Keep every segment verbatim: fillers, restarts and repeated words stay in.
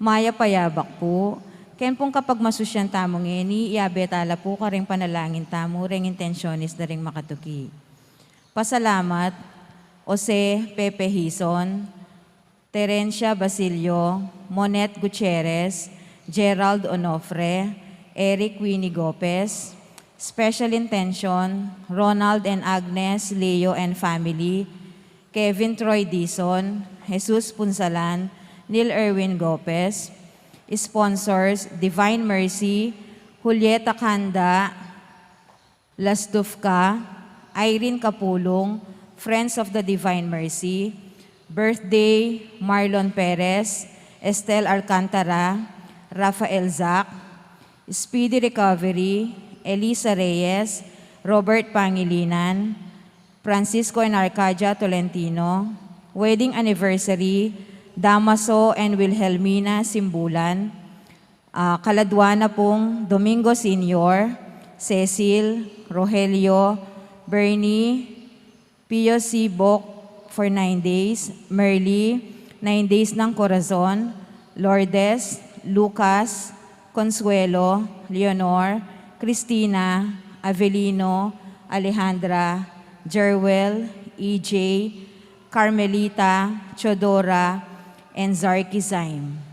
Mayap a yabak pu. Ken pung kapagmasusyan tamu ngeni, iabe ta la pu karing panalangin tamu reng intensyones da ring makatuki. Pasalamat, Jose Pepe Hizon, Terencia Basilio, Monet Gutierrez, Gerald Onofre, Eric Winnie Gopez. Special intention, Ronald and Agnes Leo and family, Kevin Troy Dizon, Jesus Punsalan, Neil Erwin Gopez. Sponsors, Divine Mercy, Julieta Canda, Lastufka, Irene Capulong, Friends of the Divine Mercy. Birthday, Marlon Perez, Estel Alcantara, Rafael Zac. Speedy recovery, Elisa Reyes, Robert Pangilinan, Francisco and Arcadia Tolentino. Wedding anniversary, Damaso and Wilhelmina Simbulan. Ah, kaladwa na pung Domingo Senior, Cecil, Rogelio, Bernie, Pio C. Bok for nine days, Merly, Nine Days ng Corazon, Lourdes, Lucas, Consuelo, Leonor, Cristina, Avelino, Alejandra, Jerwel, E J, Carmelita, Teodora, and Zarky Zyme.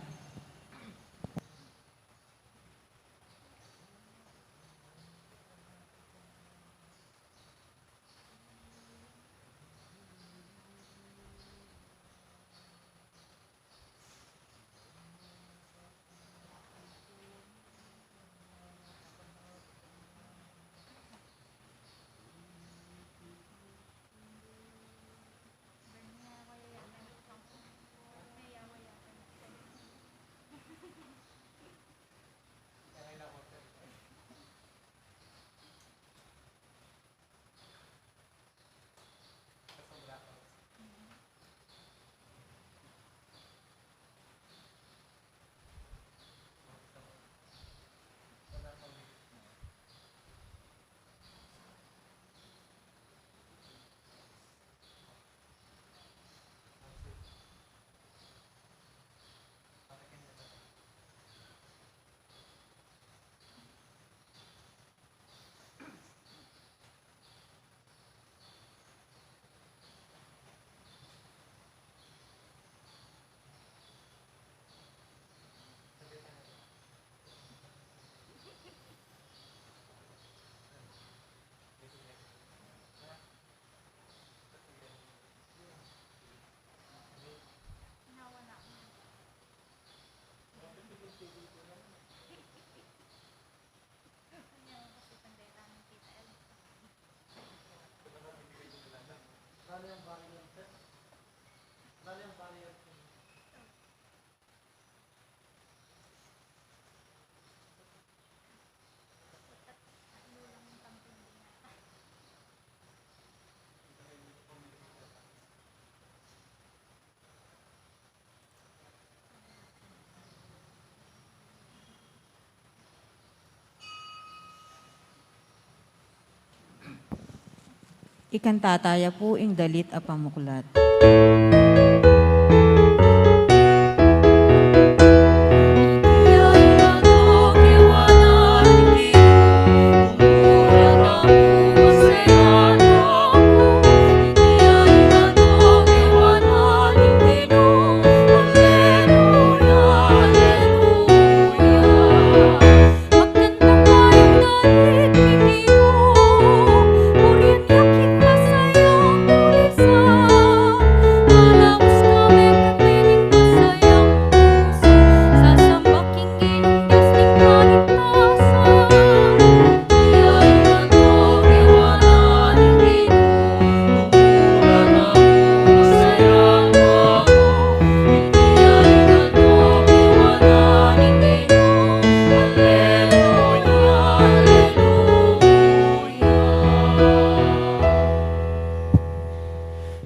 Ikanta taya pu ing dalit a pamuklat.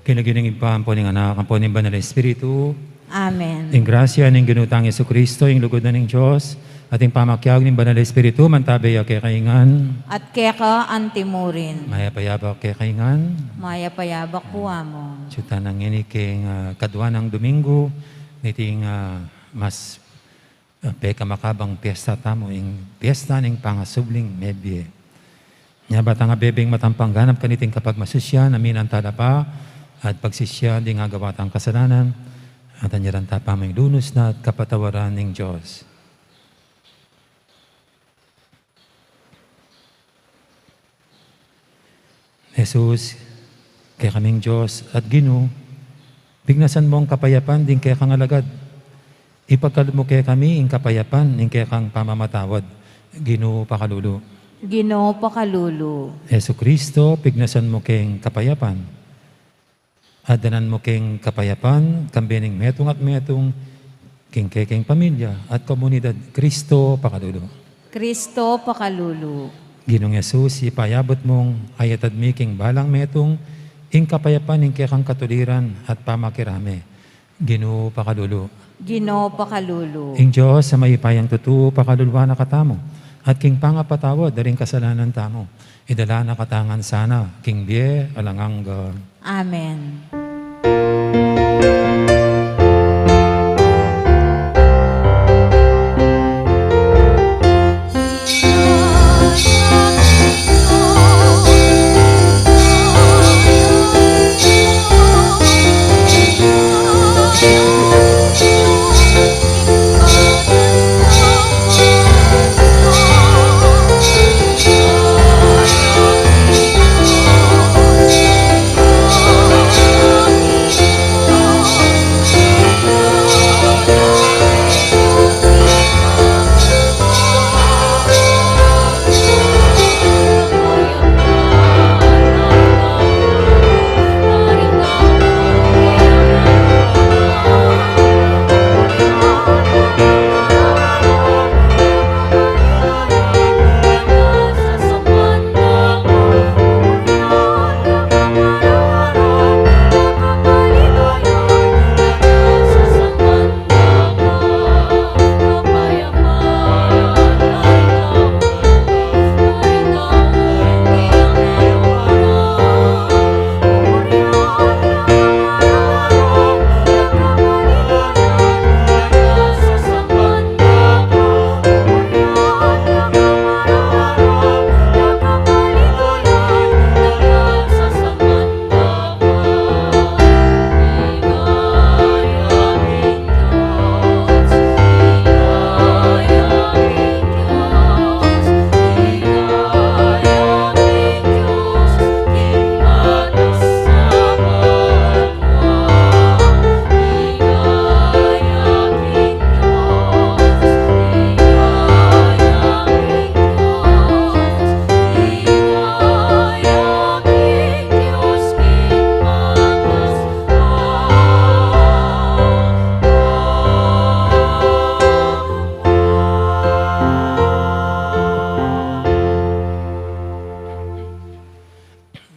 King lagyu ning Ibpa, ampo ning Anak, ampo ning Banal a Espiritu. Amen. Ing grasya ning Ginu tang Jesucristo, ing lugud na ning Dios, at ing pamakiabe ning Banal a Espiritu, mantabe ya kekayu ngan. At keka antimurin. Mayap a yabak kekayu ngan. Mayap a yabak pu, Among. Atyu tana ngeni king, ah, kadwa nang Domingo niting, ah, mas Pekamakabang piesta tamu, ing piesta ning pangasubling mebie. Nya ba tang abebeng matampang ganap kaniting kapagmasusyan, a minang talapa at pagsisya ding agawa tang kasalanan, at anyaran ta pa ing lunus na at kapatawaran ning Dios. Jesus, kekaming Dios at Ginu, bignasan mong kapayapan ding kekang alagad. Ipagkalub mu kekami ing kapayapan ning kekang pamamatawad. Ginu, pakalulu. Ginu, pakalulu. Jesucristo, bignasan mu keng kapayapan. Adanan mu keng kapayapan, kambe ning metung at metung, king kekeng pamilya at komunidad. Cristo, pakalulu. Cristo, pakalulu. Ginung Jesus, ipayabut mung ayatad mi king balang metung ing kapayapan ning kekang katuliran at pamakirame. Ginu, pakalulu. Ginu, pakalulu. Ing Dios a mayupayang tutu, pakaluluan na katamu, at king pangapatawad da ring kasalanan tamu, idala na katamu ngan sana king bie alang angga. Amen.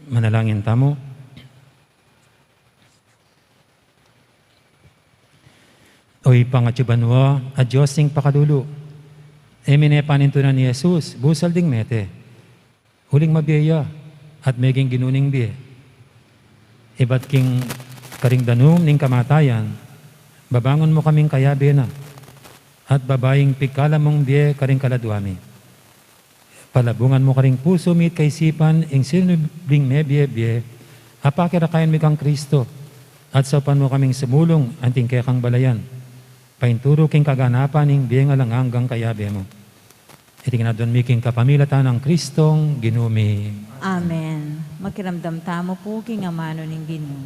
Manalangin tamu. O Ibpa a atsu banua, a Dios ning pakalulu, e mu ne panintunan i Jesus busal ding mete, uling mabie ya at meging Ginu ning bie. Ibat king karing danum ning kamatayan, babangun mu kaming kayabe na, at babaing pigkalaman mung bie karing kaladua mi. Palabungan mu karing pusu mi at kaisipan ing sinubling mebie-bie a pakirakayan mi kang Kristo, at saupan mu kaming sumulung anting kekang balayan, painturu king kaganapan ning bie alang anggang kayabe mu. Iti ngan aduan mi king kapamilatan nang Kristong Ginu mi. Amen. Makiramdam tamu pu king amanu ning Ginu.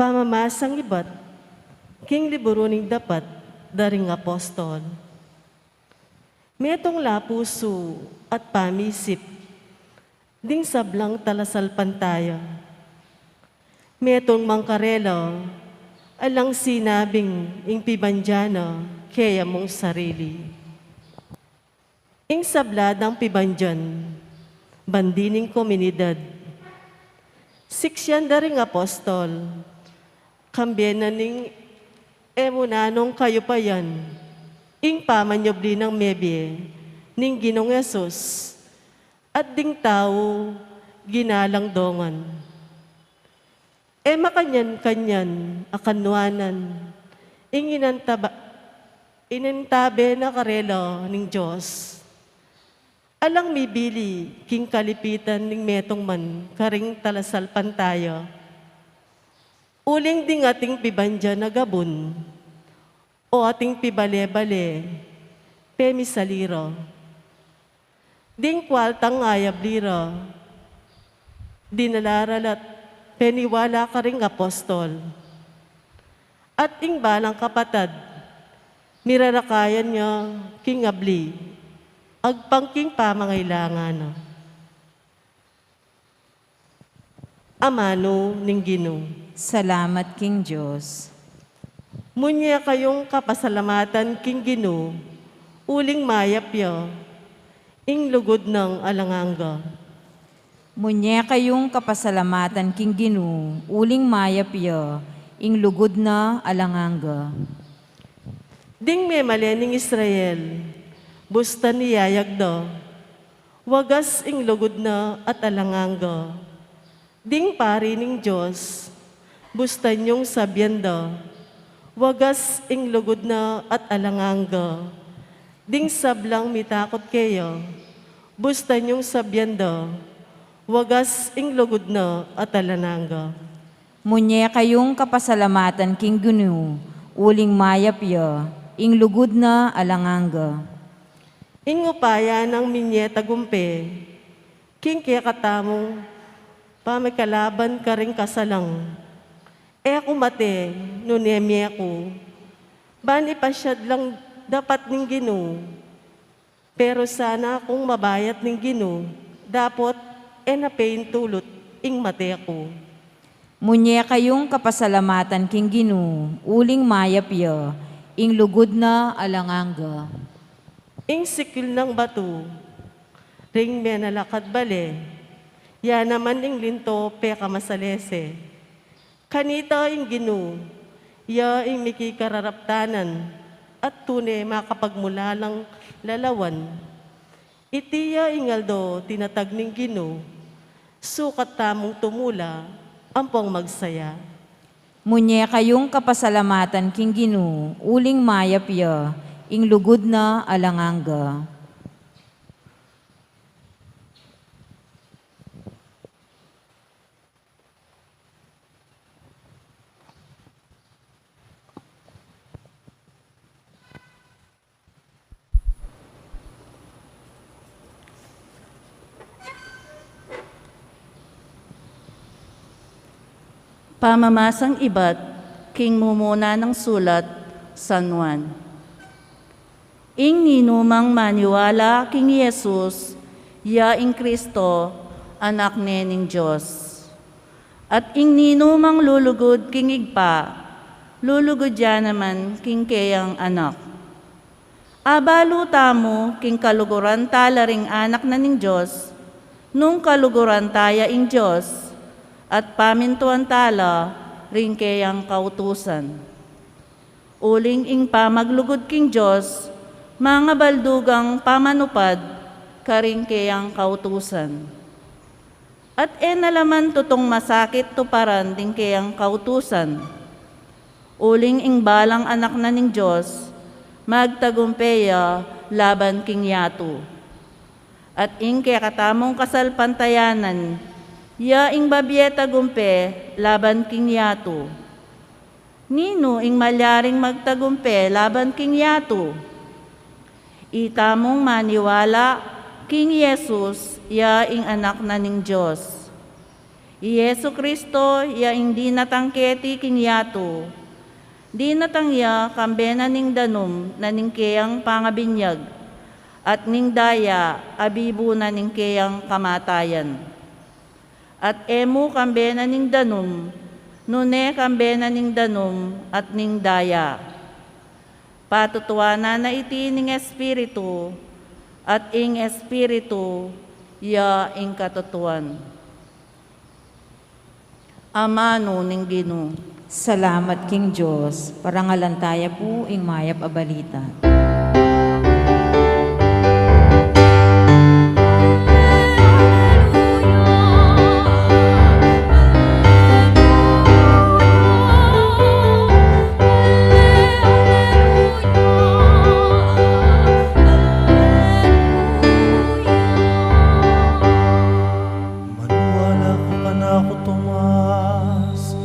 Pamamasang ibat king liburu ning Dapat da ring Apostol. Metung la pusu at pamisip ding sablang talasalpantaya. Metung mangkarela Alang sinabing ing pibandian na keya mung sarili. Ing sabla dang pibandian, bandi ning komunidad. Siksian da ring apostol, kambe na ning e mu na nung kayupayan, ing pamanyubli nang mebie ning Ginung Jesus, at ding tau ginalang dongan. E makanyan-kanyan a kanuanan ing inantaba-, inantabe na karela ning Dios. Alang mibili king kalipitan ning metung man karing talasalpantaya. Uling ding ating pibandian a gabun, o ating pibale-bale, pemisali ra. Ding kualtang ayabli ra, dinala ra la't peniwala karing apostol. At ing balang kapatad, mirarakayan ya king abli, agpang king pamangailangan na. Amanu ning Ginu. Salamat king Dios. Munye kayung kapasalamatan king Ginu, uling mayap ya, ing lugud nang alang angga. Munye kayung kapasalamatan king Ginu, uling mayap ya, ing lugud na alang angga. Ding memalen ning Israel, bustan iyayag da, wagas ing lugud na at alang angga. Ding pari ning Dios, bustan yung sabian da, wagas ing lugud na at alang angga. Ding sablang mitakut keya, bustan yung sabian da, wagas ing lugud na at alang angga. Munye kayung kapasalamatan king Ginu, uling mayap ya, ing lugud na alang angga. Ing upaya nang minye tagumpe king kekatamung pamikalaban karing kasalang. E ku mate nune mie ku, ban ipasyad lang dapat ning Ginu. Pero sana kung mabayat ning Ginu, dapot e na paintulut ing mate ku. Munye kayung kapasalamatan king Ginu, uling mayap ya, ing lugud na alang angga. Ing sikil nang batu, ring menalakad bale, ya naman ing linto pekamasalese. Kanita ing Ginu, ya ing mikikararaptanan, at tune makapagmulalang lalawan. Iti ya ing aldo tinatag ning Ginu, sukat tamung tumula, ampong magsaya. Munye kayung kapasalamatan king Ginu, uling mayap ya, ing lugud na alang angga. Pamamasang ibat king mumuna nang sulat San Juan. Ing ninumang maniwala king Jesus, ya ing Kristo, Anak ne ning Dios. At ing ninumang lulugud king Ibpa, lulugud ya naman king keyang Anak. Abalu tamu king kaluguran tala ring anak na ning Dios, nung kaluguran taya ing Dios, at pamintuan tala ring keyang kautusan. Uling ing pamaglugud king Dios, mangabaldugang pamanupad karing keyang kautusan. At e na la man tutung masakit tuparan ding keyang kautusan. Uling ing balang anak na ning Dios, magtagumpe ya laban king yatu. At ing kekatamung kasalpantayanan, ya ing babie tagumpe laban king yatu. Ninu ing malyaring magtagumpe laban king yatu? Itamung maniwala king Jesus, ya ing Anak na ning Dios. I Jesu Kristo, ya ing dinatang keti king yatu. Dinatang ya kambe na ning danum na ning keyang pangabinyag, at ning daya abibu na ning keyang kamatayan. At e mu kambe na ning danum, Nune kambe na ning danum at ning daya. Patutuanan na iti ning Espiritu, at ing Espiritu ya ing katutuan. Amanu ning Ginu. Salamat king Dios. Parangalan taya pu ing mayap a balita. Maniwala ka kanaku, Tomas,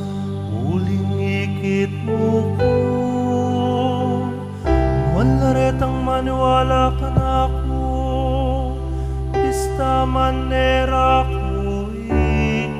uling ikit mu ku. Nuan la retang maniwala kanaku, bista man e ra ku ikit.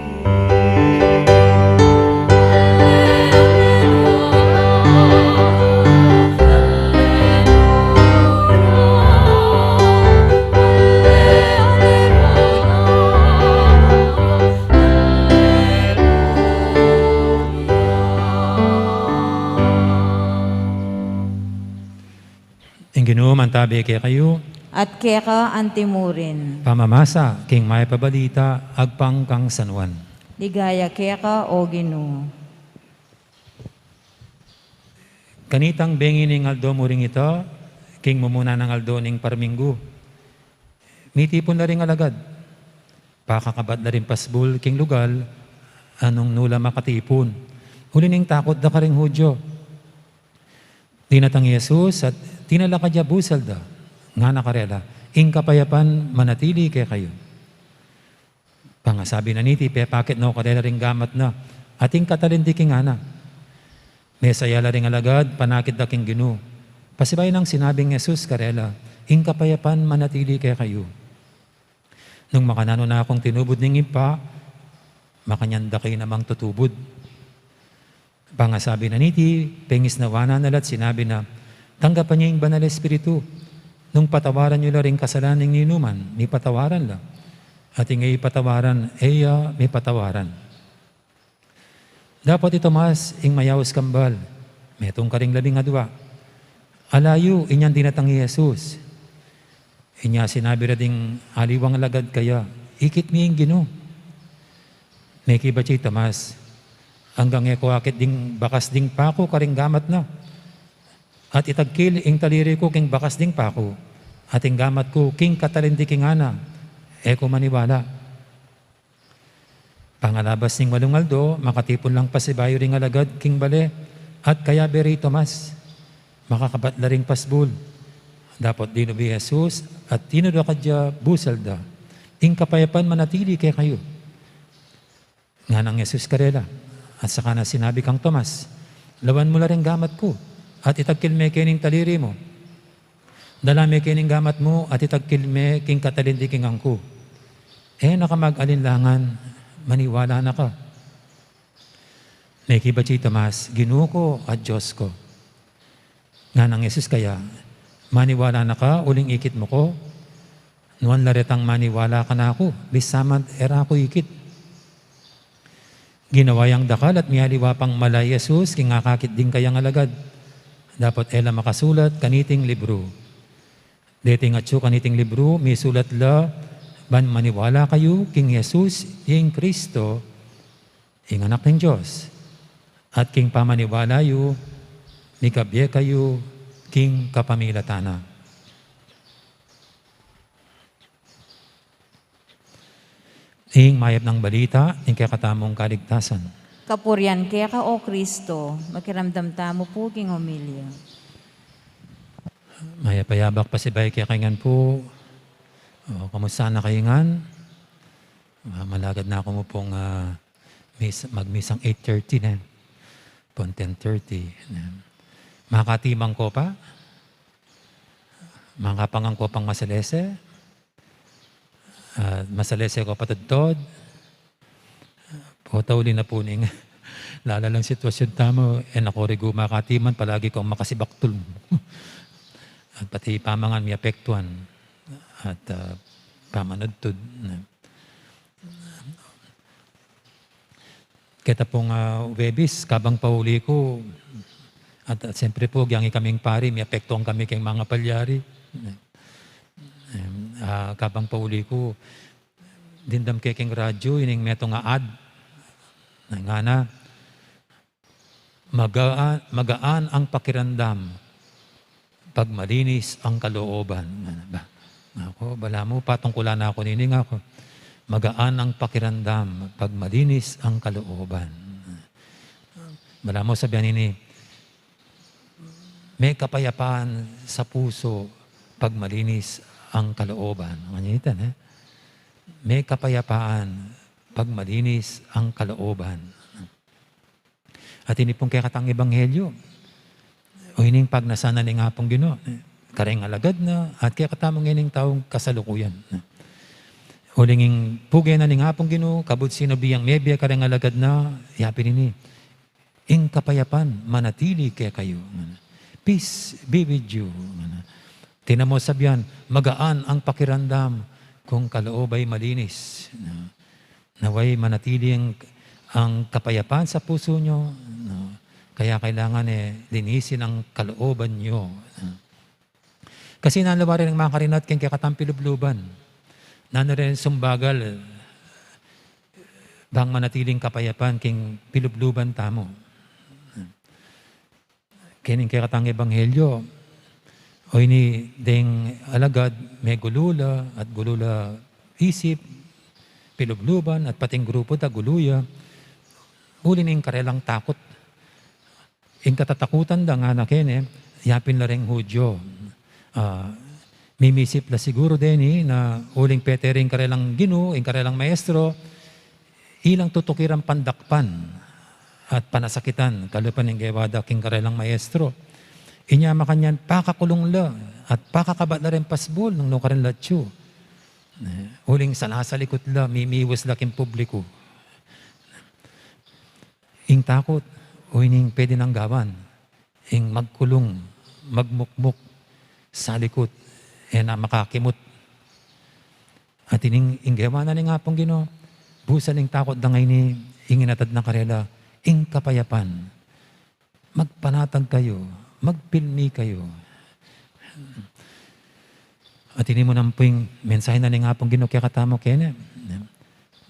Ing Ginu mantabi kekayu. At keka antimurin. Pamamasa king mayap a balita agpang kang San Juan. Ligaya keka, o Ginu. Kanitang bengi ning aldo mu ring ita, king mumuna nang aldo ning parminggu, mitipun la ring alagad. Pakakabat la ring pasbul king lugal, anung nu la makatipun, uli ning takut da karing Judio. Dinatang i Jesus at tinalakad ya busal da, ngana karela, "Ing kapayapan manatili kekayu." Pangasabi na niti, pepakit na karela ring gamat na, at ing katalindiki ngana. Mesaya la ring alagad, panakit da king Ginu. Pasibayu nang sinabing Jesus karela, "Ing kapayapan manatili kekayu." Nung makananu na kung tinubud ning Ibpa, makanyan da kayu namang tutubud. Pangasabi na niti, pengisnawan na la at sinabi na, "Tanggapan ye ing Banal a Espiritu. Nung patawaran yu la ring kasalanan ning ninuman, mipatawaran la. At ing e patawaran, e ya mipatawaran." Dapot i Tomas, ing mayaus kambal, metung karing labing adua. Ala yu, inyang dinatang i Jesus. Inya sinabi ra ding aliwang alagad kaya, "Ikit mi ing Ginu." Mekibat ya i Tomas, "Anggang e ku akit ding bakas ding paku karing gamat na, at itagkil ing taliri ku king bakas ding paku, at ing gamat ku king katalindiki ngana, e ku maniwala." Pangalabas ning walung aldo, makatipun lang pasibayu ring alagad king bale, at kayabe ri Tomas, makakabat la ring pasbul. Dapot dinubi i Jesus, at tinudakad ya busal da, "Ing kapayapan manatili kekayu." Nganang Jesus karela, at saka na sinabi kang Tomas, "Lawan mu la ring gamat ku, at itagkil me keni ing taliri mu. Dala me keni ing gamat mu at itagkil me king katalindiki ngan ku. E na ka mag-alinlangan, maniwala na ka." Mekibat ya i Tomas, "Ginu ku at Dios ku." Nganang Jesus kaya, "Maniwala na ka uling ikit mu ku? Nuan la retang maniwala kanaku, bisa man e ra ku ikit." Ginawa yang dakal at mialiwa pang mala i Jesus king akakit ding kayang alagad, dapot e la makasulat kaniting libru. Deting atyu kaniting libru, misulat la, "Ban maniwala kayu king Jesus, ya ing Kristo, ing Anak ning Dios, at king pamaniwala yu, mikabie kayu king kapamilatan na." Ing mayap nang balita ning kekatamung kaligtasan. Kapurian keka, O Kristo. Makiramdam tamu pu king homilya. Mayap a yabak pasibayu kekayu ngan pu. O, kamusta na kayu ngan? Ah, malagad na ku mu pung, ah, mis-, magmisang eight thirty na. Pung ten thirty na. Makatiman ko pa? Makapangan ko pang masalese? Ah, masalese ko patudtud? Pota uli na pu ning lalalang sitwasyun tamu, e na ko rigu makatiman, palagi kong makasibaktul. At pati pamangan miapektuan. At, ah, pamanudtud. Na. Keta pung, ah, Huwebes, kabang pauli ku, at, at siyempre pu, agyang ikaming pari, miapektuan kami keng mangapalyari. Em, ah, kabang pauli ku, dimdam ke keng radyu, ining metung a ad. Ngana, "Magaan, magaan ang pakiramdam pag malinis ang kalooban." Ngana ba? Ngana ku, "Balamu, patungkulan na ku nini," ngana ku. "Magaan ang pakiramdam pag malinis ang kalooban." Balamu sabian nini, "May kapayapaan sa puso pag malinis ang kalooban." Ngana ita, eh? "May kapayapaan pag malinis ang kalooban." At ini pung kekatang ebanghelyo, o ining pagnasan na ning Apung Ginu kareng alagad na, at kekatamu ngening taung kasalukuyan. Uling ing puge na ning Apung Ginu, kabud sino bie yang mebie kareng alagad na, yapin ini, "Ing kapayapan manatili kekayu." Peace be with you. Tinan mu, sabian, "Magaan ang pakiramdam kung kaloob ay malinis." Naway manatili ang, ang kapayapan sa puso nyo, no? Kaya kailangan, eh, linisin ang kalooban nyo, no? Kasi nanu la wari ning makarinat keng kekatang pilubluban? Nanu rin sumbagal bang manatiling kapayapan keng pilubluban tamu? Kening kekatang ebanghelyo, o ini deng alagad, megulu la at gulu la isip, pilubluban, at pating grupu da gulu ya, uli ning karelang takut. Ing katatakutan da ngana keni, yapin la reng Hudyo. Ah, mimisip la siguru deni na uling pete ring karelang ginu, ing karelang maestro, ilang tutukiran pandakpan at panasakitan, kalupa ning gewa da king karelang maestro. Inya makanyan, pakakulung la at pakakabat la reng pasbul nung nukarin la atyu. Eh, uling salasalikut la, mimiwas la king publiku. Ing takut, o ining pwede nang gawan, ing magkulung, magmukmuk, salikut, e na makakimut. At ining, ing gewa na ning Apung Ginu, busan ing takut da ngeni, ing inatad na karela, ing kapayapan. Magpanatag kayu, magpilmi kayu. At ini mu nampu ing mensahe na ning Apung Ginu kekatamu keni.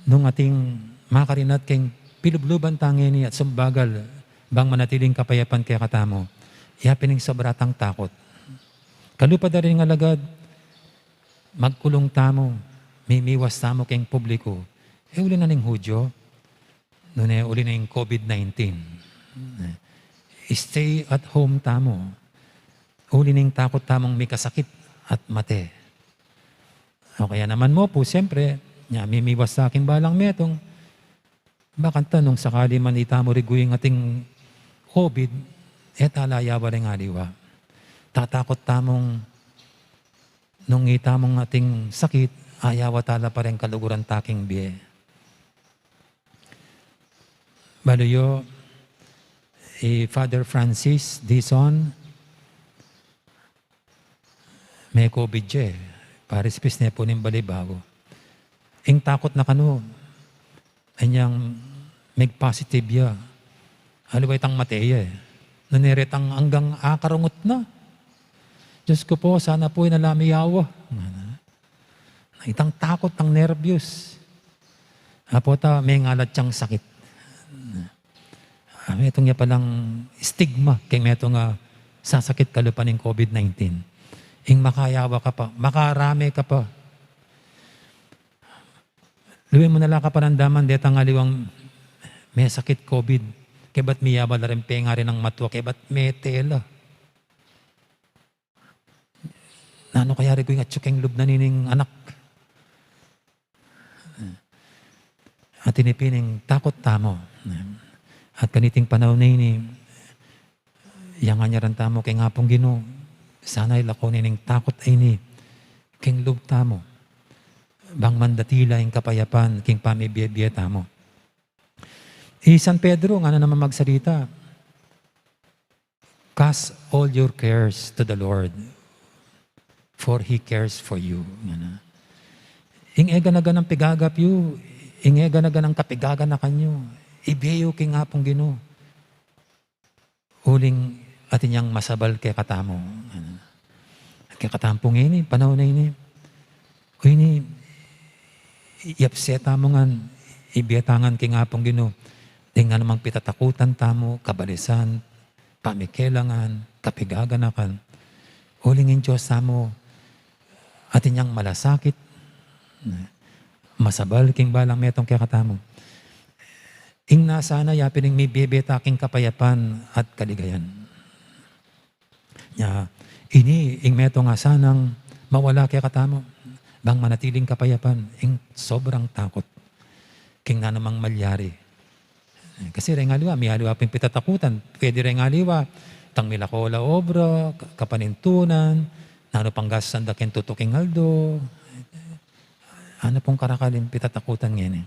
Nung atin makarinat keng pilubluban ta ngeni at sumbagal bang manatiling kapayapan kekatamu, yapin ing sobra tang takut. Kalupa da ring alagad, magkulung tamu, mimiwas tamu keng publiku. E uli na ning Hudyo, nune uli na ing covid nineteen. Stay at home tamu. Uli ning takut tamung mikasakit at mate. O kaya naman mu pu, siyempre, nya mimiwas sa king balang metung. Bakanta nung sakali man itamu rigu ing ating covid, e ta la yawa ring aliwa. Tatakut tamung nung itamung ating sakit, ayawa ta la pa reng kaluguran ta king bie. Balu yu, i Father Francis Dizon, me-covid ya, e. Parispis ne pu ning Balibago. Ing takut na kanu, inyang meg-positive ya. Aliwa itang mate ya, e. Nune retang anggang akarungut na. Diyos ko po, sana po ay nalami yawa. Itang takut, tang nerbyos. Apo ta, mengalat yang sakit. Ah, metung ya palang stigma keng metung a sasakit kalupa ning covid nineteen. Ing makayawa ka pa, makarame ka pa. Luwe mu na la kaparamdaman detang aliwang mesakit covid. Kebat miyawa la ring pengarin nang matua, kebat mete la. Nanu kaya rigu ing atyu keng lub na nining anak? At ini pin ing takut tamu. At kaniting panaun a ini, yang anyaran tamu keng Apung Ginu, sana ilako ne ning takut a ini keng lub tamu. Bang mandatila ing kapayapan keng pamibie-bie tamu. I San Pedro, ngana naman magsalita, "Cast all your cares to the Lord, for He cares for you." Ngana. Ing e gana-ganang pigagap yu, ing e gana-ganang kapigaganakan yu, Ibie yu king Apung Ginu. Uling atin yang masabal kekatamu. Kekatamu pung ini, panaun a ini. O ini, yapse tamu ngan, ibie ta ngan king Apung Ginu. Deng nanu mang pitatakutan tamu, kabalisan, pamikelangan, kapigaganakan. Uling ing Dios tamu, atin yang malasakit, masabal king balang metung kekatamu. Ing nasa na ya pin ing mibie ta king kapayapan at kaligayan. Ya, ini ing metung a sanang mawala kekatamu, bang manatiling kapayapan, ing sobrang takut. King nanu mang malyari. Kasi reng aliwa, may aliwa pin pitatakutan. Pwede reng aliwa, tang milako la obra, ka-, kapanintunan, nanu pang gastusan da king tutuking aldo. Anu pung karakal ing pitatakutan ngeni.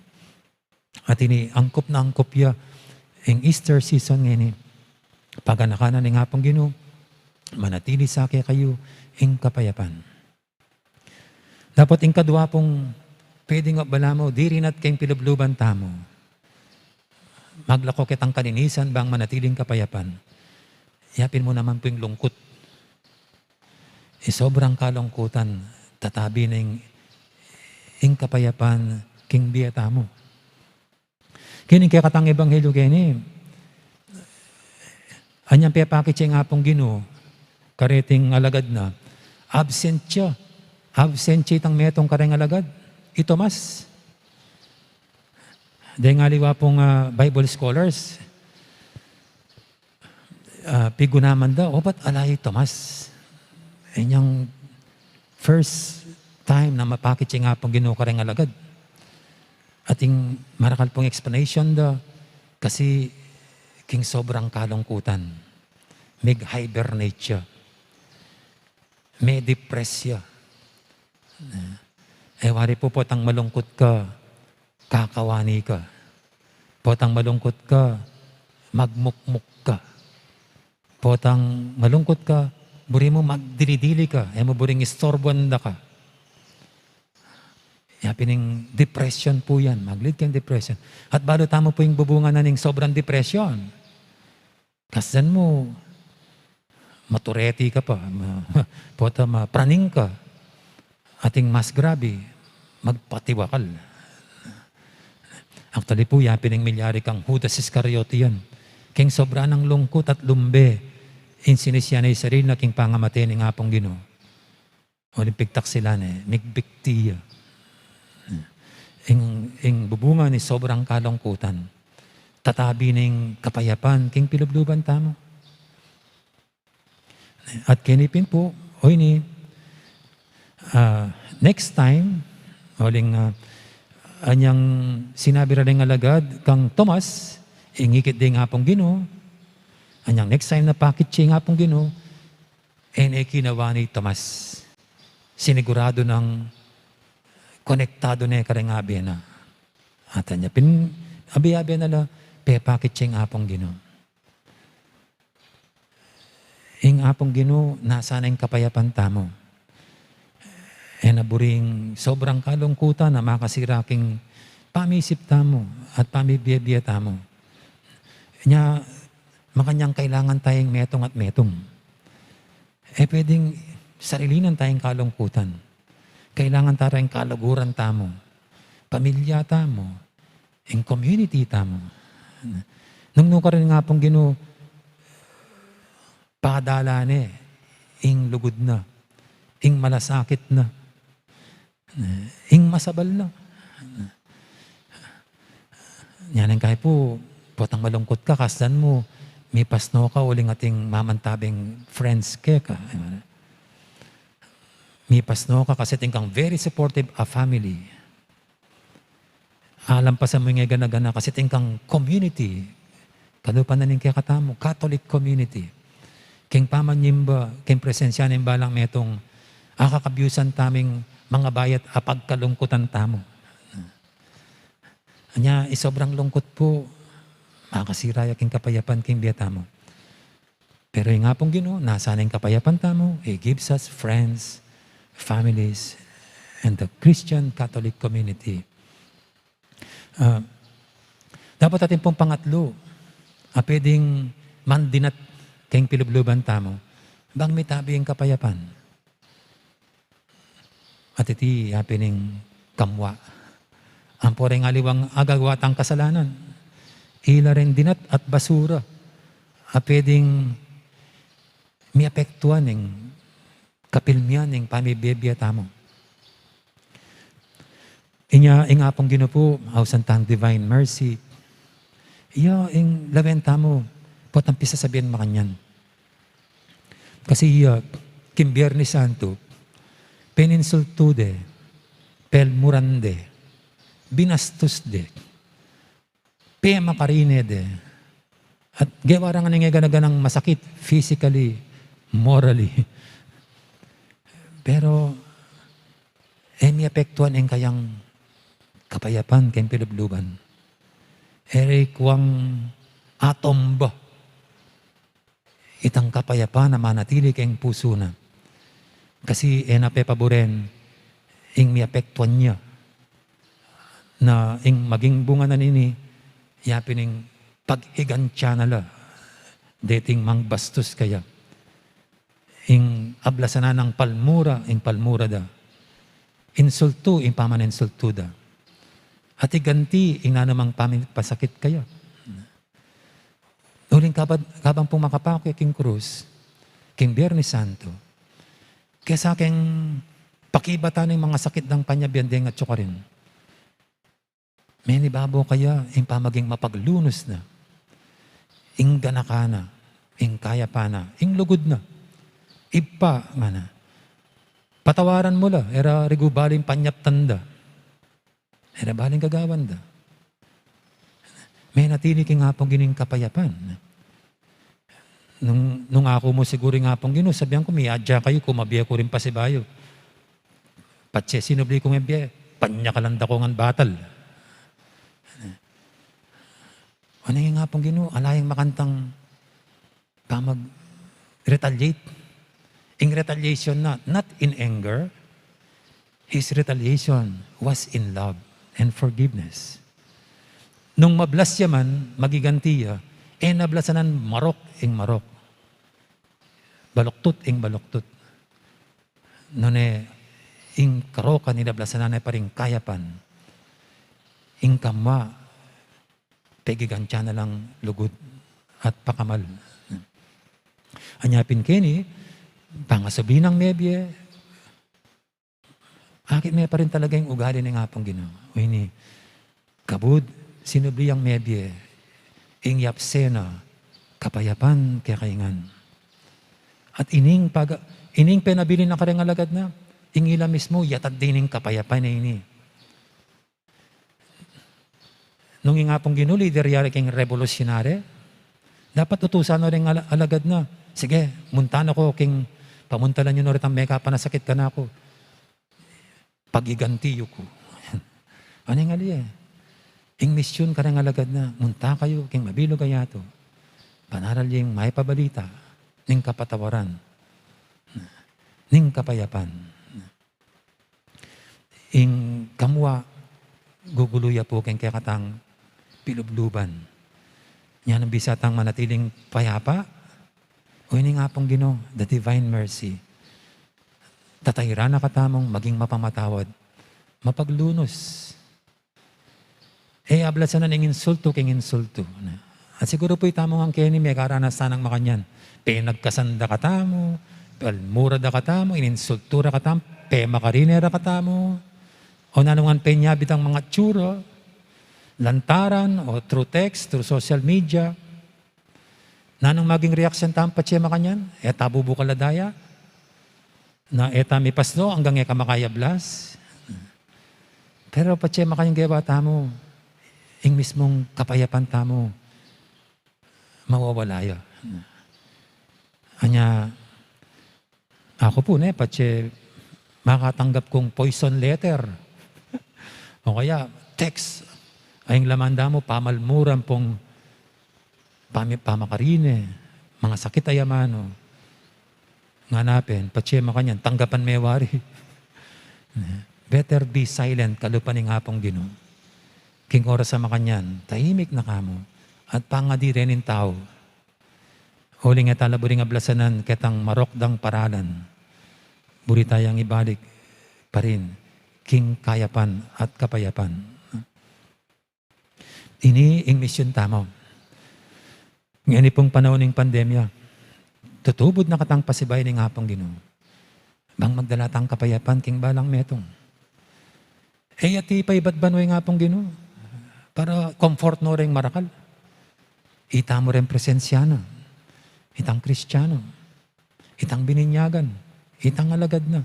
At ini, angkup na angkup ya, ing Easter season ngeni. Paganakan na ning Apung Ginu, manatili sa kekayu, ing kapayapan. Dapot ing kadwa pung pwedeng balamu, dirinat keng pilubluban tamu. Maglako ketang kalinisan bang manatiling kapayapan. Yapin mu naman pu ing lungkut. Ing sobrang kalungkutan, tatabi na ing, ing kapayapan king bie tamu. Keni kekatang ebanghelyu keni. Anyang pepakit ya ing Apung Ginu, kareting alagad na. Absent ya. Absent ya itang metung kareng alagad. I Tomas. Deng aliwa pung, ah, Bible scholars. Ah, pigunaman da, o, ba't ala i Tomas? Inyang first time na mapakit ya ing Apung Ginu kareng alagad. Ating marakal pung explanation da, kasi king sobrang kalungkutan, mig-hibernate ya, me-depress ya. E wari pu, potang malungkut ka, kakawani ka. Potang malungkut ka, magmukmuk ka. Potang malungkut ka, buri mu magdili-dili ka, e mu buring istorbuan da ka. Ya pin ing depression pu yan, mag-lead keng depression. At balu tamu pu ing bubungan na ning sobrang depression. Kasdan mu, matureti ka pa, ma-, pota mapraning ka, ating mas grabe, magpatiwakal. Actually pu, ya pin ing milyari kang Judas Iscariote yan. Keng sobra nang lungkut at lumbe, ing sinisian na ing sarili na keng pangamate ning Apung Ginu. Uling pigtaksilan e, migbikti ya. Ing, ing bubunga ning sobrang kalungkutan. Tatabi na ing kapayapan, king pilubluban tamu. At keni pin pu, o ini, ah, next time, uling, ah, anyang sinabi ra ning alagad kang Tomas, ing ikit da ing Apung Ginu, anyang next time na pakit ya ing Apung Ginu, e ne kinawa ni Tomas. Siniguradu nang konektadu ne kareng Abe na. At anya pin, abe-abe na la, pepakit ya ing Apung Ginu. Ing Apung Ginu, nasa na ing kapayapan tamu. E na buring sobrang kalungkutan a makasira king pamisip tamu at pamibie-bie tamu. Nya, makanyang kailangan tayang metung at metung. E pwedeng sarilinan tayang kalungkutan. Kailangan tara ing kaluguran tamu, pamilya tamu, ing community tamu. Nung nukarin ing Apung Ginu, padala ne ing lugud na, ing malasakit na, ing masabal na. Nya neng kai pu, potang malungkut ka, kasdan mu, mipasno ka uling ating mamantabing friends keka. Mipasno ka kasi atin kang very supportive a family. Alampasan mu ing e gana-gana kasi atin kang community. Kalupa na ning kekatamu, Catholic community. King pamanyimba, king presensya ning balang metung, akakabyusan taming mangabayat a pagkalungkutan tamu. Anya, isobrang lungkut pu, makasira ya king kapayapan king bie tamu. Pero ing Apung Ginu, nasa na ing kapayapan tamu, He gives us friends, families, and the Christian Catholic community. Ah, Dapat atin pung pangatlu a pwedeng mandinat keng pilubluban tamu, bang mitabi ing kapayapan. At iti ya pin ing kamwa. Ampo reng aliwang agagawa tang kasalanan, ila reng dinat at basura a pwedeng miapektuan ing kapilmian ing pamibie-bie tamu. Inya ing Apung Ginu pu, ausan tang divine mercy. Iya ing lawen tamu, potang pisasabian makanyan. Kasi iya, king Biernes Santo, peninsultu de, pelmuran de, binastus de, pemakarine de. At gewa ra ngan ing gana-ganang masakit, physically, morally. Pero, e miapektuan ing kayang kapayapan keng pilubluban. E re kuang atomba itang kapayapan a manatili keng pusu na. Kasi e na pepaburen ing miapektuan ya. Na ing maging bunga na nini, ya pin ing paghigantian na la deting mangbastus kaya. Ing ablasan na nang palmura, ing palmura da. Insultu, ing pamaninsultu da. At iganti, ing nanumang pamipasakit kaya. Uling kabang, kabang pung makapaku ya king krus, king Biernes Santo, kesa keng pakibatan ing mangasakit dang panyabian deng atyu karin, menibabo kaya ing pamaging mapaglunus na, ing ganaka na, ing kayapan na, ing lugud na. Ibpa, ngana, patawaran mu la, e ra rigu baling panyaptan da. E ra baling gagawan da. Menatili king Apung Ginu ing kapayapan. Nung, nung aku mu siguru ing Apung Ginu, sabian ku, miyadya kayu, kumabie ku ring pasibayu. Patse sinubli kung mebie, panyakalan da ku ngan batal. Ane ing Apung Ginu, ala yang makantang pamag-retaliate. Ing retaliation na, not in anger, his retaliation was in love and forgiveness. Nung mablas ya man, magiganti ya, e na blasanan marok ing marok. Baluktut ing baluktut. Nune, ing karokan ing nablasanan na pa ring kayapan. Ing kamwa, pegigantian na lang lugud at pakamal. Anya pin keni, pangasubli nang mebie, akit me pa rin talaga ing ugali ning Apung Ginu. O ini, kabud, sinubli yang mebie, ing yapse na, kapayapan kekayu ngan. At ining paga-, ining penabilin na kareng alagad na, ing ila mismu, yatad da ining kapayapan a ini. Nung ing Apung Ginu, lider ya ring rebolusyonaryo, dapat utusan na ring ala-, alagad na, "Sige, munta na ko king pamuntalan yu no retang mekapanasakit kanaku. Pagiganti yu ku." Ane ing ali e? Ing misyun kareng alagad na, "Munta kayu king mabilug a yatu. Panaral yu ing mapabalita ning kapatawaran, ning kapayapan." Ing kamwa, gugulu ya pu keng kekatang pilubluban. Nya nung bisa tang manatiling payapa, o ini ing Apung Ginu, the divine mercy. Tatairan na katamung maging mapamatawad, mapaglunus. E ablasanan ing insultu keng insultu. At siguru pu itamu ngan keni mekaranas tanang makanyan. Penagkasan da katamu, palmura da katamu, ininsultu ra katamu, pemakarine ra katamu. O nanu ngan penyabi dang mangatsura, lantaran, o through text, through social media. Nanung maging reaksyon tamu patse makanyan? E ta bubukal a daya? Na e ta mipasno anggang e ka makayablas? Pero patse makanyan gewa tamu, ing mismung kapayapan tamu, mawawala ya. Anya, aku pu ne, patse makatanggap kung poison letter. O kaya, text, a ing laman da mu, pamalmuran pung pami-, pamakarine, mangasakit a amanu. Ngana pin, patse makanyan, tanggapan me wari. Better be silent, kalupa ning Apung Ginu. King oras a makanyan, tahimik na kamu, at pangadi reng tau. Uling e ta la buring ablasanan ketang marok dang paralan. Buri tayang ibalik pa rin king kayapan at kapayapan. Ini ing misyon tamu. Ngeni pung panaun ning pandemya, tutubud na katang pasibayu ning Apung Ginu. Bang magdala tang kapayapan king balang metung. E ya ti paibat banua ing Apung Ginu para comfort no reng marakal. Itamu reng presensya na. Itang Kristiano. Itang bininyagan. Itang alagad na.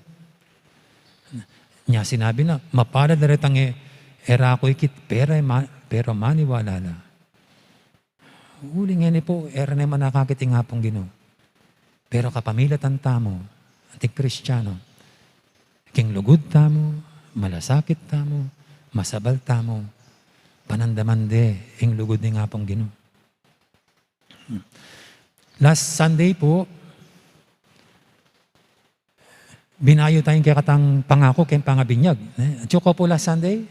Nya sinabi na, mapalad la retang e, e ra ku ikit, pero ma-, pero maniwala la. Uling ngeni pu, e ra ne manakakit ing Apung Ginu. Pero kapamilatan tamu, anting Kristiano, king lugud tamu, malasakit tamu, masabal tamu, panandaman de ing lugud ning Apung Ginu. Last Sunday pu, binayu tayang kekatang pangaku keng pangabinyag. Eh, atyu ko pu last Sunday?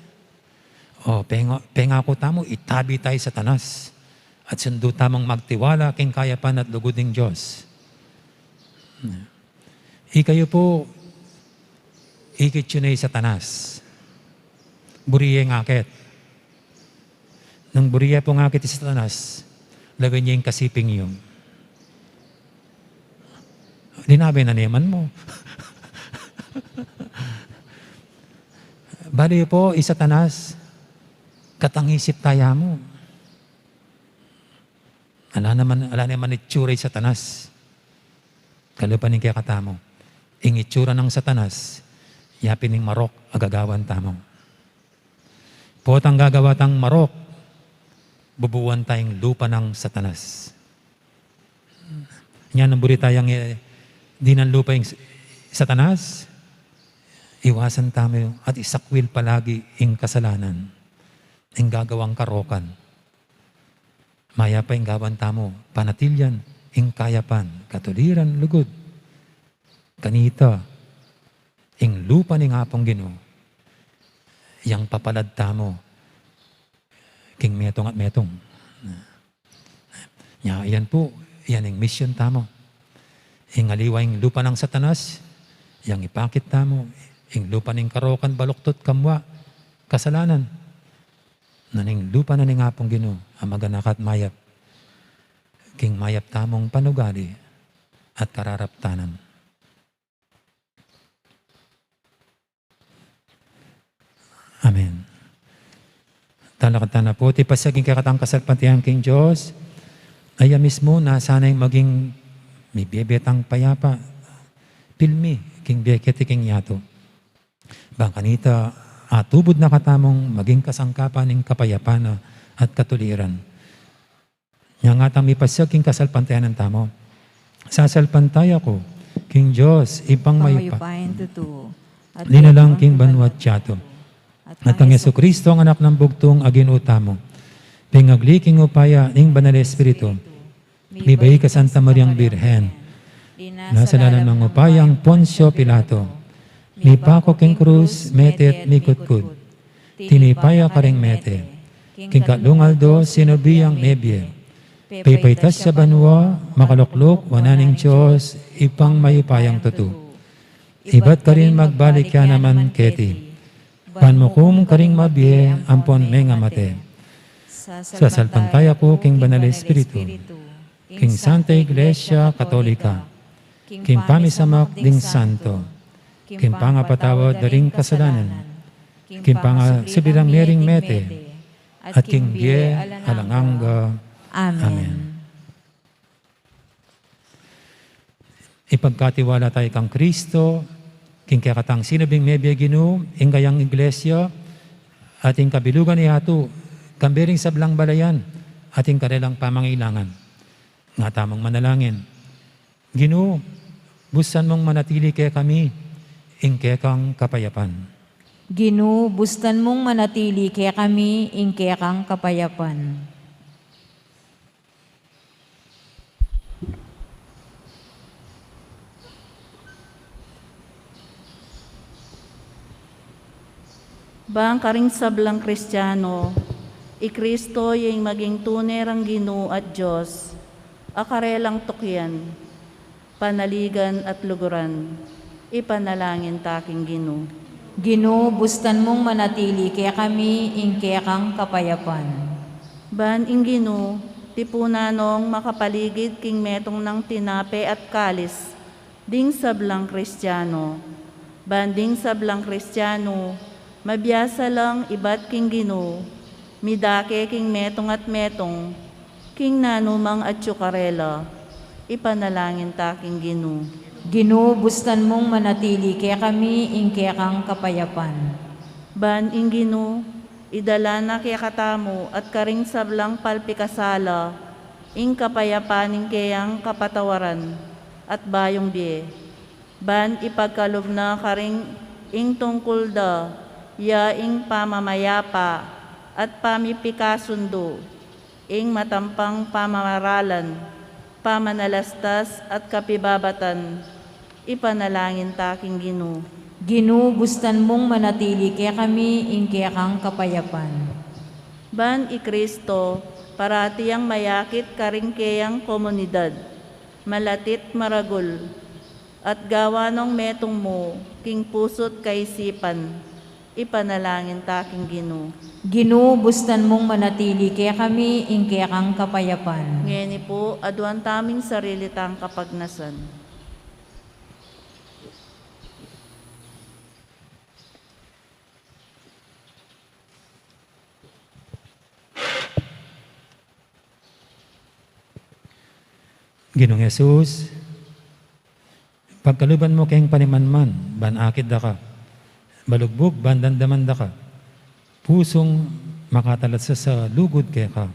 O, penga-, pengaku tamu, itabi taya i Satanas. At sundu tamung magtiwala keng kayapan at lugud ning Dios. Ikayu pu, ikit yu ne i Satanas. Buri ye ngakit. Nung buri ye pung akit i Satanas, lawen ye ing kasiping yu. Linawe na ne man mu. Bale pu, i Satanas, katangisip taya mu. Ala naman, ala naman itsura i Satanas. Kalupa ning kekatamu. Ing itsura nang Satanas, yapin ing marok a gagawan tamu. Potang gagawa tang marok, bubuan tayang lupa nang Satanas. Nya nung buri tayang, eh, dinan lupa ing s-, Satanas, iwasan tamu at isakwil palagi ing kasalanan, ing gagawang karokan. Mayap a ing gawan tamu, panatilian ing kayapan, katuliran, lugud. Kanita, ing lupa ning Apung Ginu, yang papalad tamu, king metung at metung. Nya, yan pu, yan ing misyon tamu. Ing aliwa ing lupa nang Satanas, yang ipakit tamu, ing lupa ning karokan, baluktot, kamua, kasalanan. Nune ing lupa na ning Apung Ginu, a maganaka at mayap. King mayap tamung panugali at kararaptanan. Amen. Talakad tana pu, iti pasiag ing kekatang kasalpantayanan king Dios, a ya mismu nasa na ing maging mibie-bie tang payapa, pilmi, king bie keti king yatu. Bang kanita, atubud na katamung maging kasangkapan ning kapayapan at katuliran. Nya ngatang mipasiag king kasalpantayanan tamu. Sasalpantaya ku king Dios, Ibpang mayupaya, mayupaya king tutu, at linalang king banua't yatu, at kang Jesucristo, ang Anak nang Bugtung a Ginu tamu, pengagli king upaya ning Banal Espiritu, mibait kang Santa Mariang Birhen, dinasa lalam nang upaya nang Poncio Pilato, mipaku king krus, mete at mikutkut. Tinipa ya karing mete, king katlung aldo sinubli yang mebie. Pepaitas ya banua, makalukluk wanan ning Dios, Ibpang mayupayang tutu. Ibat karin magbalik ya naman keti, ban mukum karing mabie ampon mengamate. Sasalpantaya ku king Banal Espiritu, king Santa Iglesia Katolika, king pamisamak ding santo, king pangapatawad da ring kasalanan, king pangasubli rang mie ring mete, at king bie alang angga. Amen. Ipagkatiwala tayu kang Kristo, king kekatang sinubling mebie Ginu, ing kayang Iglesia, at ing kabilugan na yatu, kambe ring sablang balayan, at ing karelang pamangailangan. Nga tamung manalangin. Ginu, bustan mung manatili kekami ing kekang kapayapan. Ginu, bustan mung manatili kekami ing kekang kapayapan. Bang karing sablang Kristiano, I Kristo ya ing maging tune rang Ginu at Dios, a karelang tukian, panaligan at luguran. Ipanalangin ta king Ginu. Ginu, bustan mung manatili kekami ing kekang kapayapan. Ban ing Ginu, tipunan nong makapaligid king metung nang tinape at kalis, ding sablang Kristiano. Ban ding sablang Kristiano, mabiasa lang ibat king Ginu, midake king metung at metung, king nanumang atyu karela. Ipanalangin ta king Ginu. Ginu, bustan mung manatili kekami ing kekang kapayapan. Ban ing Ginu, idala na kekatamu at karing sablang palpikasala, ing kapayapan ning keyang kapatawaran at bayung bie. Ban ipagkalub na karing ing tungkul da, ya ing pamamayapa at pamipikasundu, ing matampang pamamaralan, pamanalastas at kapibabatan. Ipanalangin ta king Ginu. Ginu, bustan mung manatili kekami ing kekang kapayapan. Ban i Kristo, parati yang mayakit karing keyang komunidad, malatit maragul, at gawa nong metung mu king pusu't kaisipan. Ipanalangin ta king Ginu. Ginu, bustan mung manatili kekami ing kekang kapayapan. Ngeni pu, aduan taming sarili tang kapagnasan. Ginung Jesus, pagkaluban mu keng panimanman, ban akit da ka. Balugbug, ban damdaman da ka. Pusung makatalasa sa lugud keka.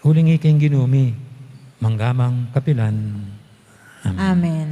Uling ikeng Ginu mi, mangga man kapilan. Amen. Amen.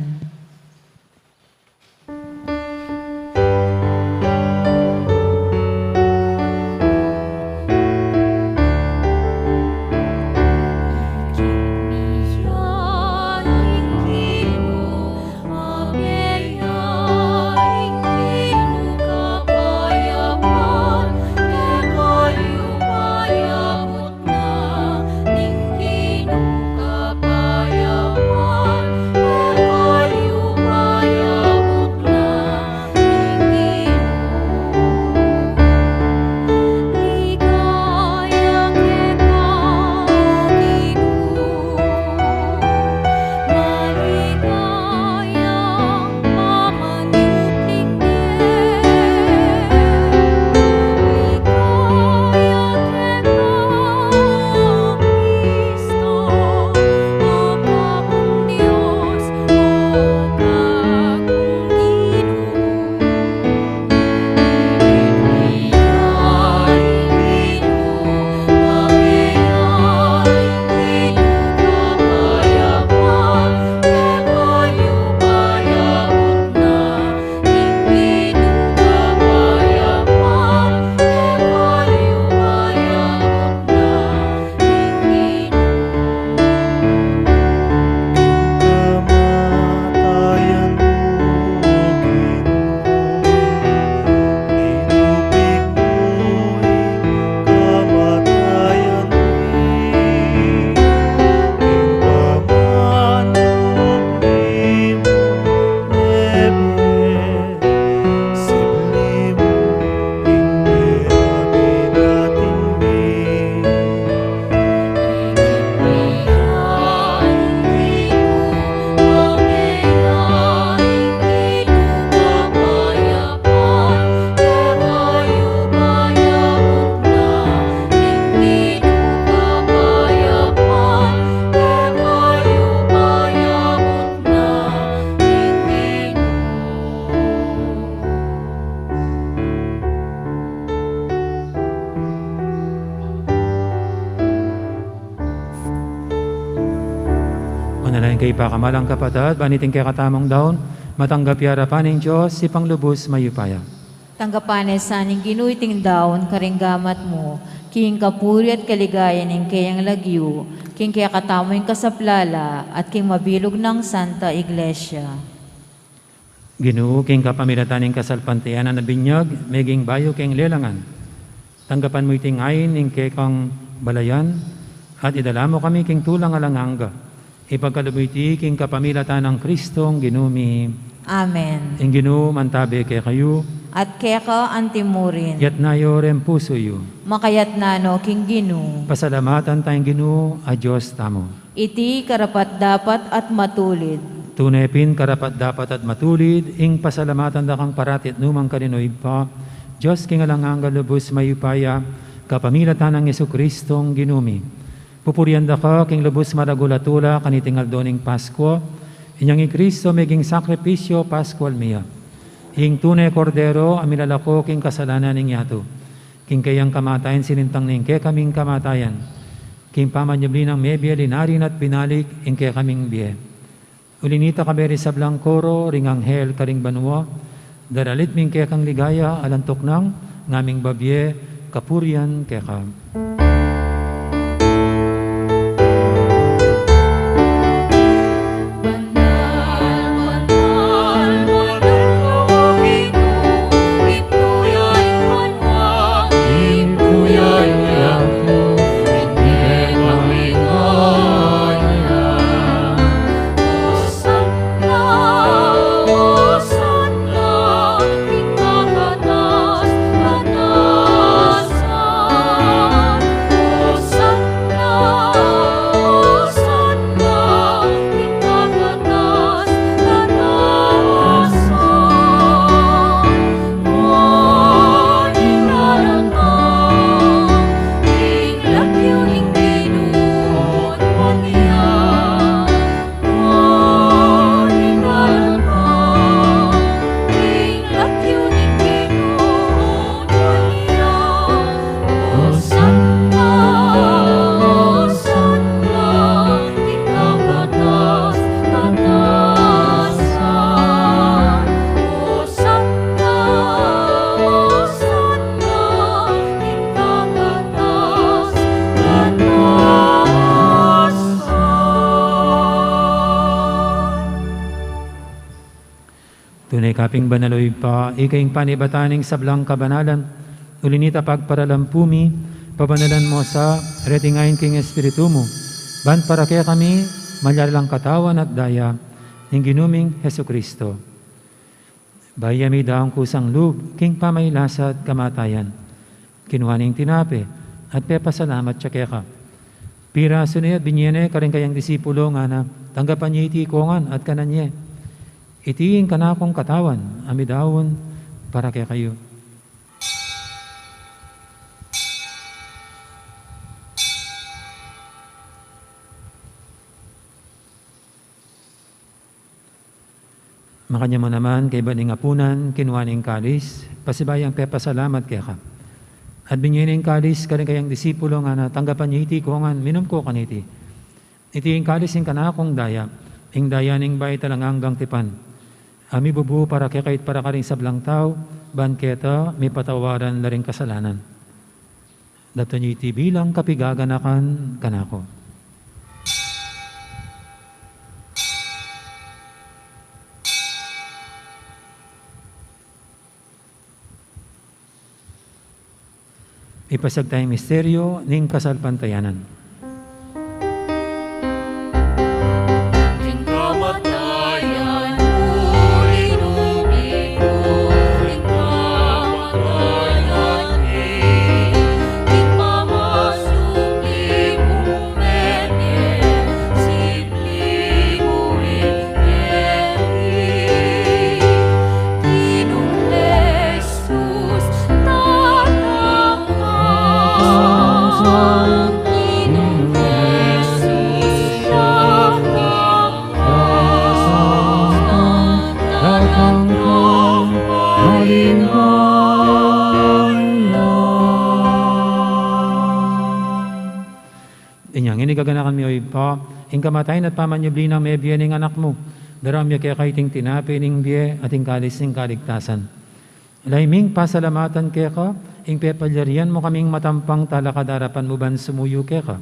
Manalangin kayu, pakamalan kung kapatad, ban iting kekatamung daun matanggap ya arapan ning Dios, Ibpang lubus mayupaya. Tanggapan na sa ning Ginu iting daun karing gamat mu, king kapurian at kaligayan ning keyang lagyu, king kekatamung kasaplalan at king mabilug nang Santa Iglesia. Ginu, king kapamilatan ning kasalpantayanan a binyag, meging bayu keng lelangan. Tanggapan mu iting ain king kekang balayan, at idala mu kami king tulang alang angga. Ipagkalub mu iti king kapamilatan nang Kristong Ginu mi. Amen. Ing Ginu mantabe kekayu. At keka antimurin. Yatna yu ring pusu yu. Makayatna no king Ginu. Pasalamatan taya ing Ginu a Dios tamu. Iti karapat-dapat at matulid. Tune pin karapat-dapat at matulid, ing pasalamatan da kang parati at nukarin man, O Ibpa, Dios king alang angga, lubus mayupaya, kapamilatan nang Jesucristong Ginu mi. Pupurian da ka king lubus maragul a tula kaniting aldo ning Paskua, inyang i Cristo meging sakripisyu Paskual mi ya. Ing tune Kordero a milalako king kasalanan ning yatu. King kayang kamatayan sinintang ne ing kekaming kamatayan. King pamanyubli nang mebie linari na at binalik ing kekaming bie. Uli nita, kayabe ring sablang koro ring anghel karing banua, daralit mi ing kekang ligaya, alang tuknang ngaming babie kapurian keka. Tune ka pin banal, O Ibpa, ika ing panibatan ning sablang kabanalan, uli nita pagparalan pu mi, pabanalan mu sa reting ain king Espiritu mu, ban para kekami malyari lang katawan at daya ning Ginu ming Jesucristo. Bayu ya midaun kusang lub king pamailasa at kamatayan, kinua ne ing tinape at pepasalamat ya keka. Pirasu ne at binie ne karing kayang disipulo, ngana, tanggapan ye iti ikayu ngan at kanan ye. Iti ing kanakung katawan a midaun para kekayu. Makanyan mu naman, kaybat ning apunan, kinua ne ing kalis, pasibayu yang pepasalamat keka. At binie ne ing kalis karing kayang disipulo, ngana, tanggapan ye iti ikayu ngan, minum kayu kaniti. Iti ing kalis ning kanakung daya, ing daya ning bayu at alang anggang tipan, a mibubu para kekayu at para karing sablang tau, ban keta mipatawaran la ring kasalanan. Daptan ye iti bilang kapigaganakan kanaku. Ipasiag taya ing misteryu ning kasalpantayanan. Inya ngeni gaganakan mi, O Ibpa, ing kamatayan at pamanyubli nang mebie ning Anak mu. Daraun mi keka iting tinape ning bie at ing kalis ning kaligtasan. Lalu ming pasalamatan keka, ing pepalyarian mu kaming matampang talakad king arapan mu ban sumuyu keka.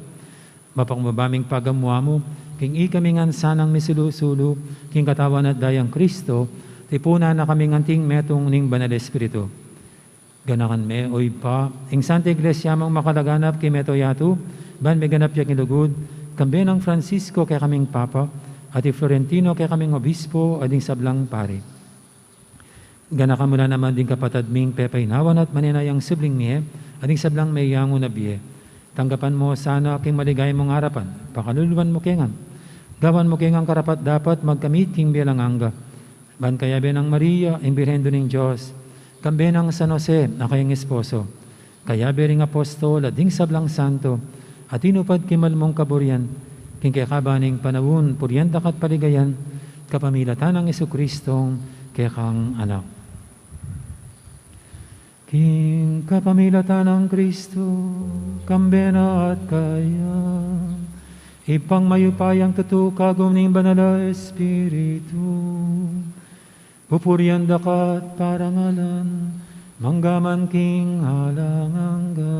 Mapakumbaba ming pagamuan mu, king ikami ngan sanang misulu-sulu king katawan at dayang Kristo, tipunan na kaming anting metung ning Banal Espiritu. Ganakan me, o Ibpa, ing Santa Iglesia mung makalaganap king mabilug a yatu, ban miganap ya king lugud, kambe nang Francisco kekaming Papa, at i Florentino kekaming Obispo, at ding sablang pari. Ganakan mu la naman ding kapatad ming pepainawan at manenayang subling mie, at ding sablang meyangu na bie. Tanggapan mu sana king maligaya mung arapan, pakaluluan mu kami ngan. Gawan mu kami ngan karapat-dapat magkamit king bie alang angga. Ban kayabe nang Maria, ing Birhen Indu ning Dios, kambe nang San Jose, a kayang esposo, kayabe ring apostol, at ding sablang santo, a tinupad king mal mung kaburian, king kekaban ning panaun, purian da ka at paligayan, kapamilatan nang Jesucristong kekang Anak. King kapamilatan nang Kristo, kambe na at kaya, Ibpang mayupayang tutu, kagum ning Banal a Espiritu, pupurian da ka at parangalan, mangga man king alang angga.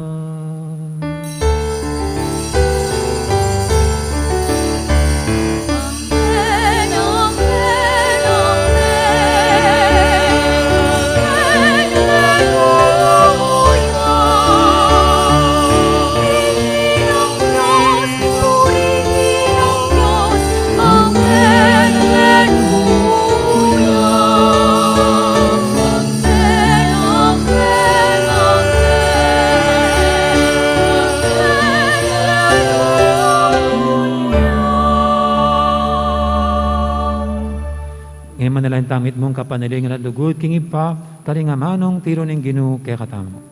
Ngeni manalangin tamu mitmung kapanaligan at lugud king Ibpa, karing amanung tiru ning Ginu kekatamu.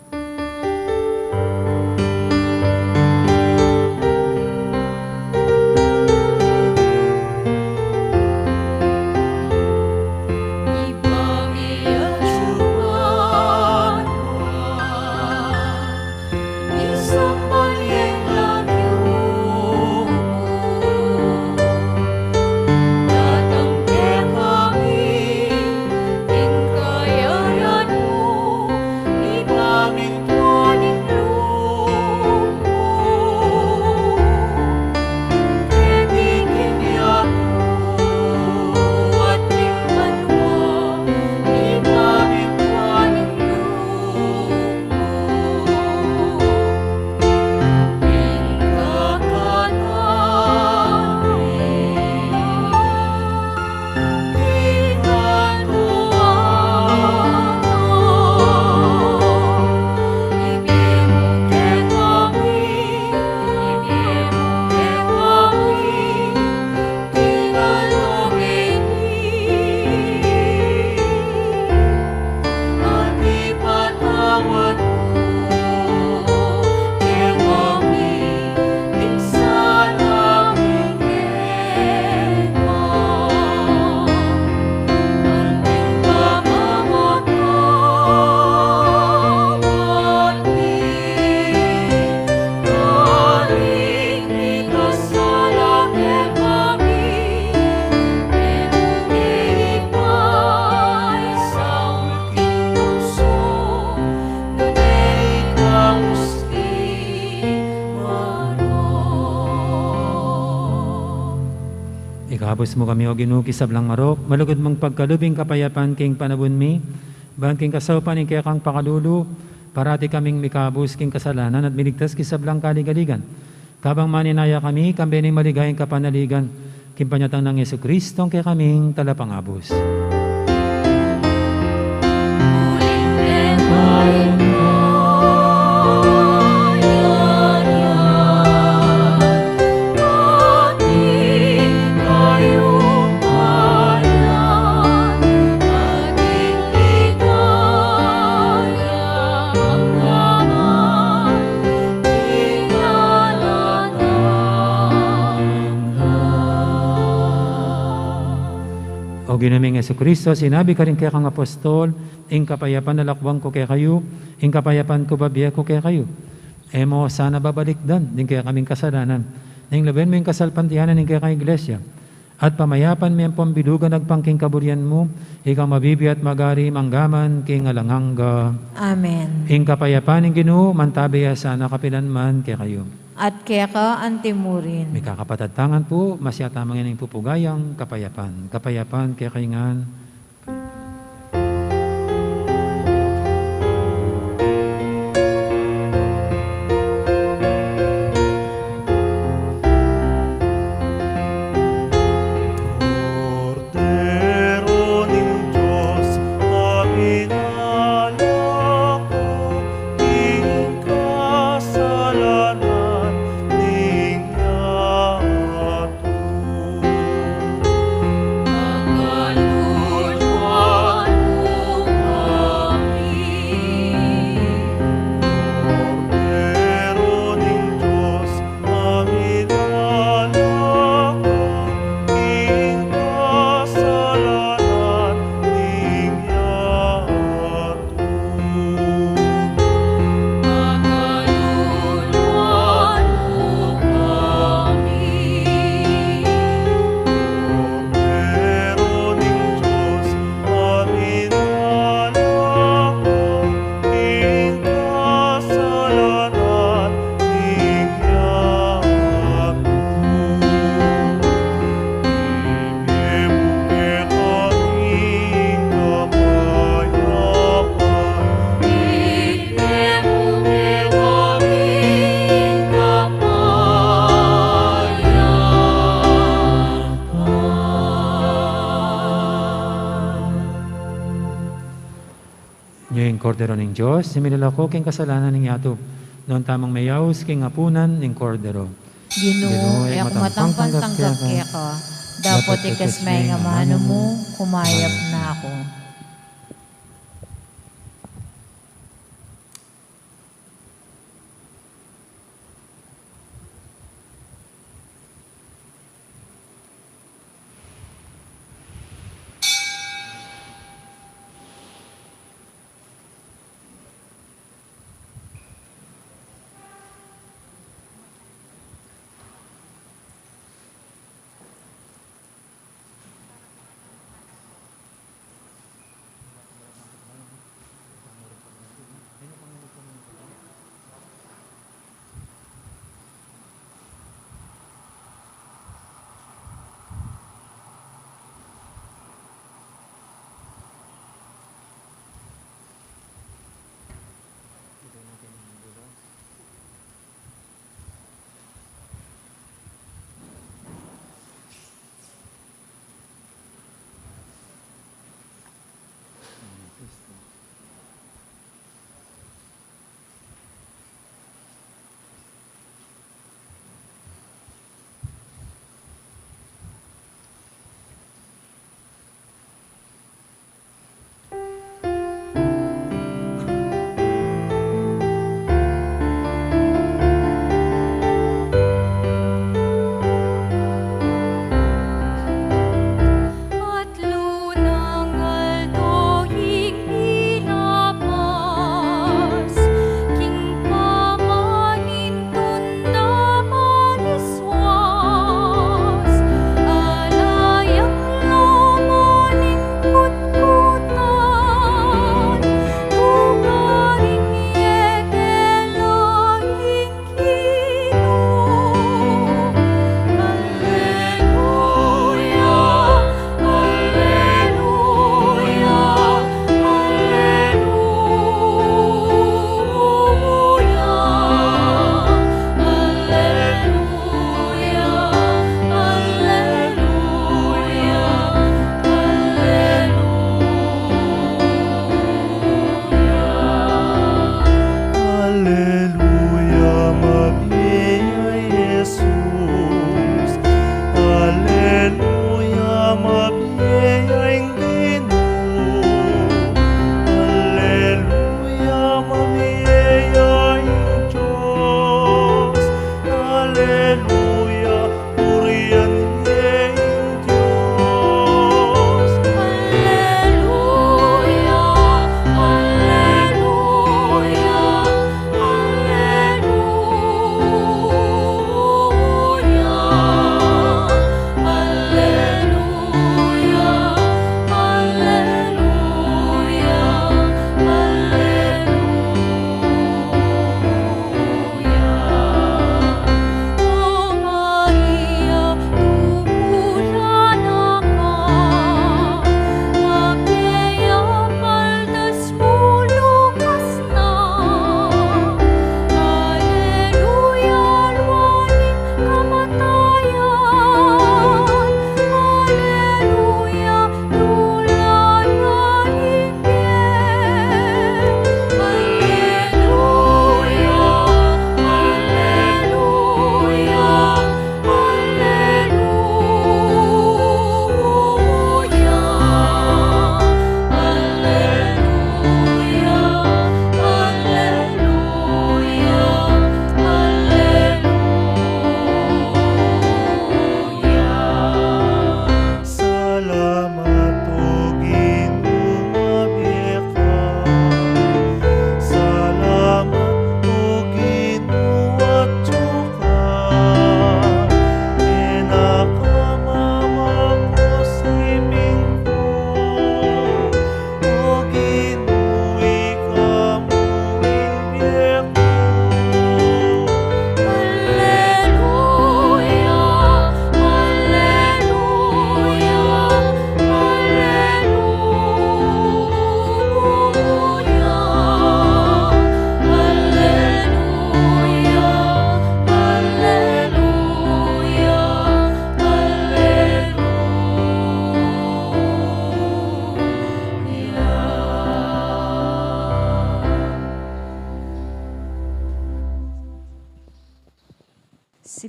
Ikabus mu kami, O Ginu, king sablang marok, malugud mung pagkalub ing kapayapan king panaun mi, ban king kasaupan ning kekang pakalulu, parati kaming mikabus king kasalanan at miligtas king sablang kaligaligan. Kabang maninaya kami, kambe ning maligayang kapanaligan, king panyatang nang Jesucristo, a kekaming Talapangabus. O Ginu ming Jesucristo, sinabi karing kekang apostol, ing kapayapan lakwan ku kekayu, ing kapayapan ku bibie ku kekayu. E mu sana babalikdan ding kekaming kasalanan, nune lawen mu ing kasalpantayanan ning kekang Iglesia, at pamayapan me ampong bilugan agpang king kaburian mu, ikang mabibie at magari mangga man king alang angga. Amen. Ing kapayapan ning Ginu mantabe ya sana kapilan man kekayu. At keka antimurin. Mikakapatad tamu ngan pu, masiat tamu ngan ing pupugayang kapayapan. Kapayapan kekayu ngan. Ing Kordero ning Dios, a milalako king kasalanan ning yatu. Nuan tamung meyaus king apunan ning Kordero. Ginu, e ku matampang tanggap keka, dapot ikasme ing amanu mu, kumayap na ku.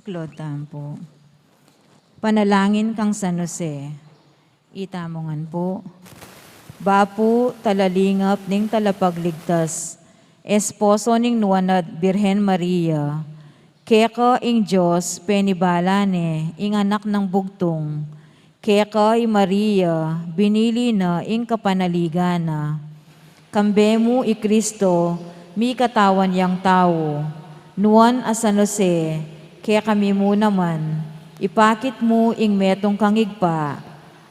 Lord, tampu. Panalangin kang San Jose. Itamu ngan pu. Bapu, talalingap ning talapagligtas, esposo ning Nuan a Birhen Maria, keka ing Dios penibala ne ing Anak nang Bugtung, keka i Maria binili na ing kapanaligan na. Kambe mu i Kristo, mikatawan yang tau. Nuan a San Jose, kekami mu naman, ipakit mu ing metung kang Ibpa,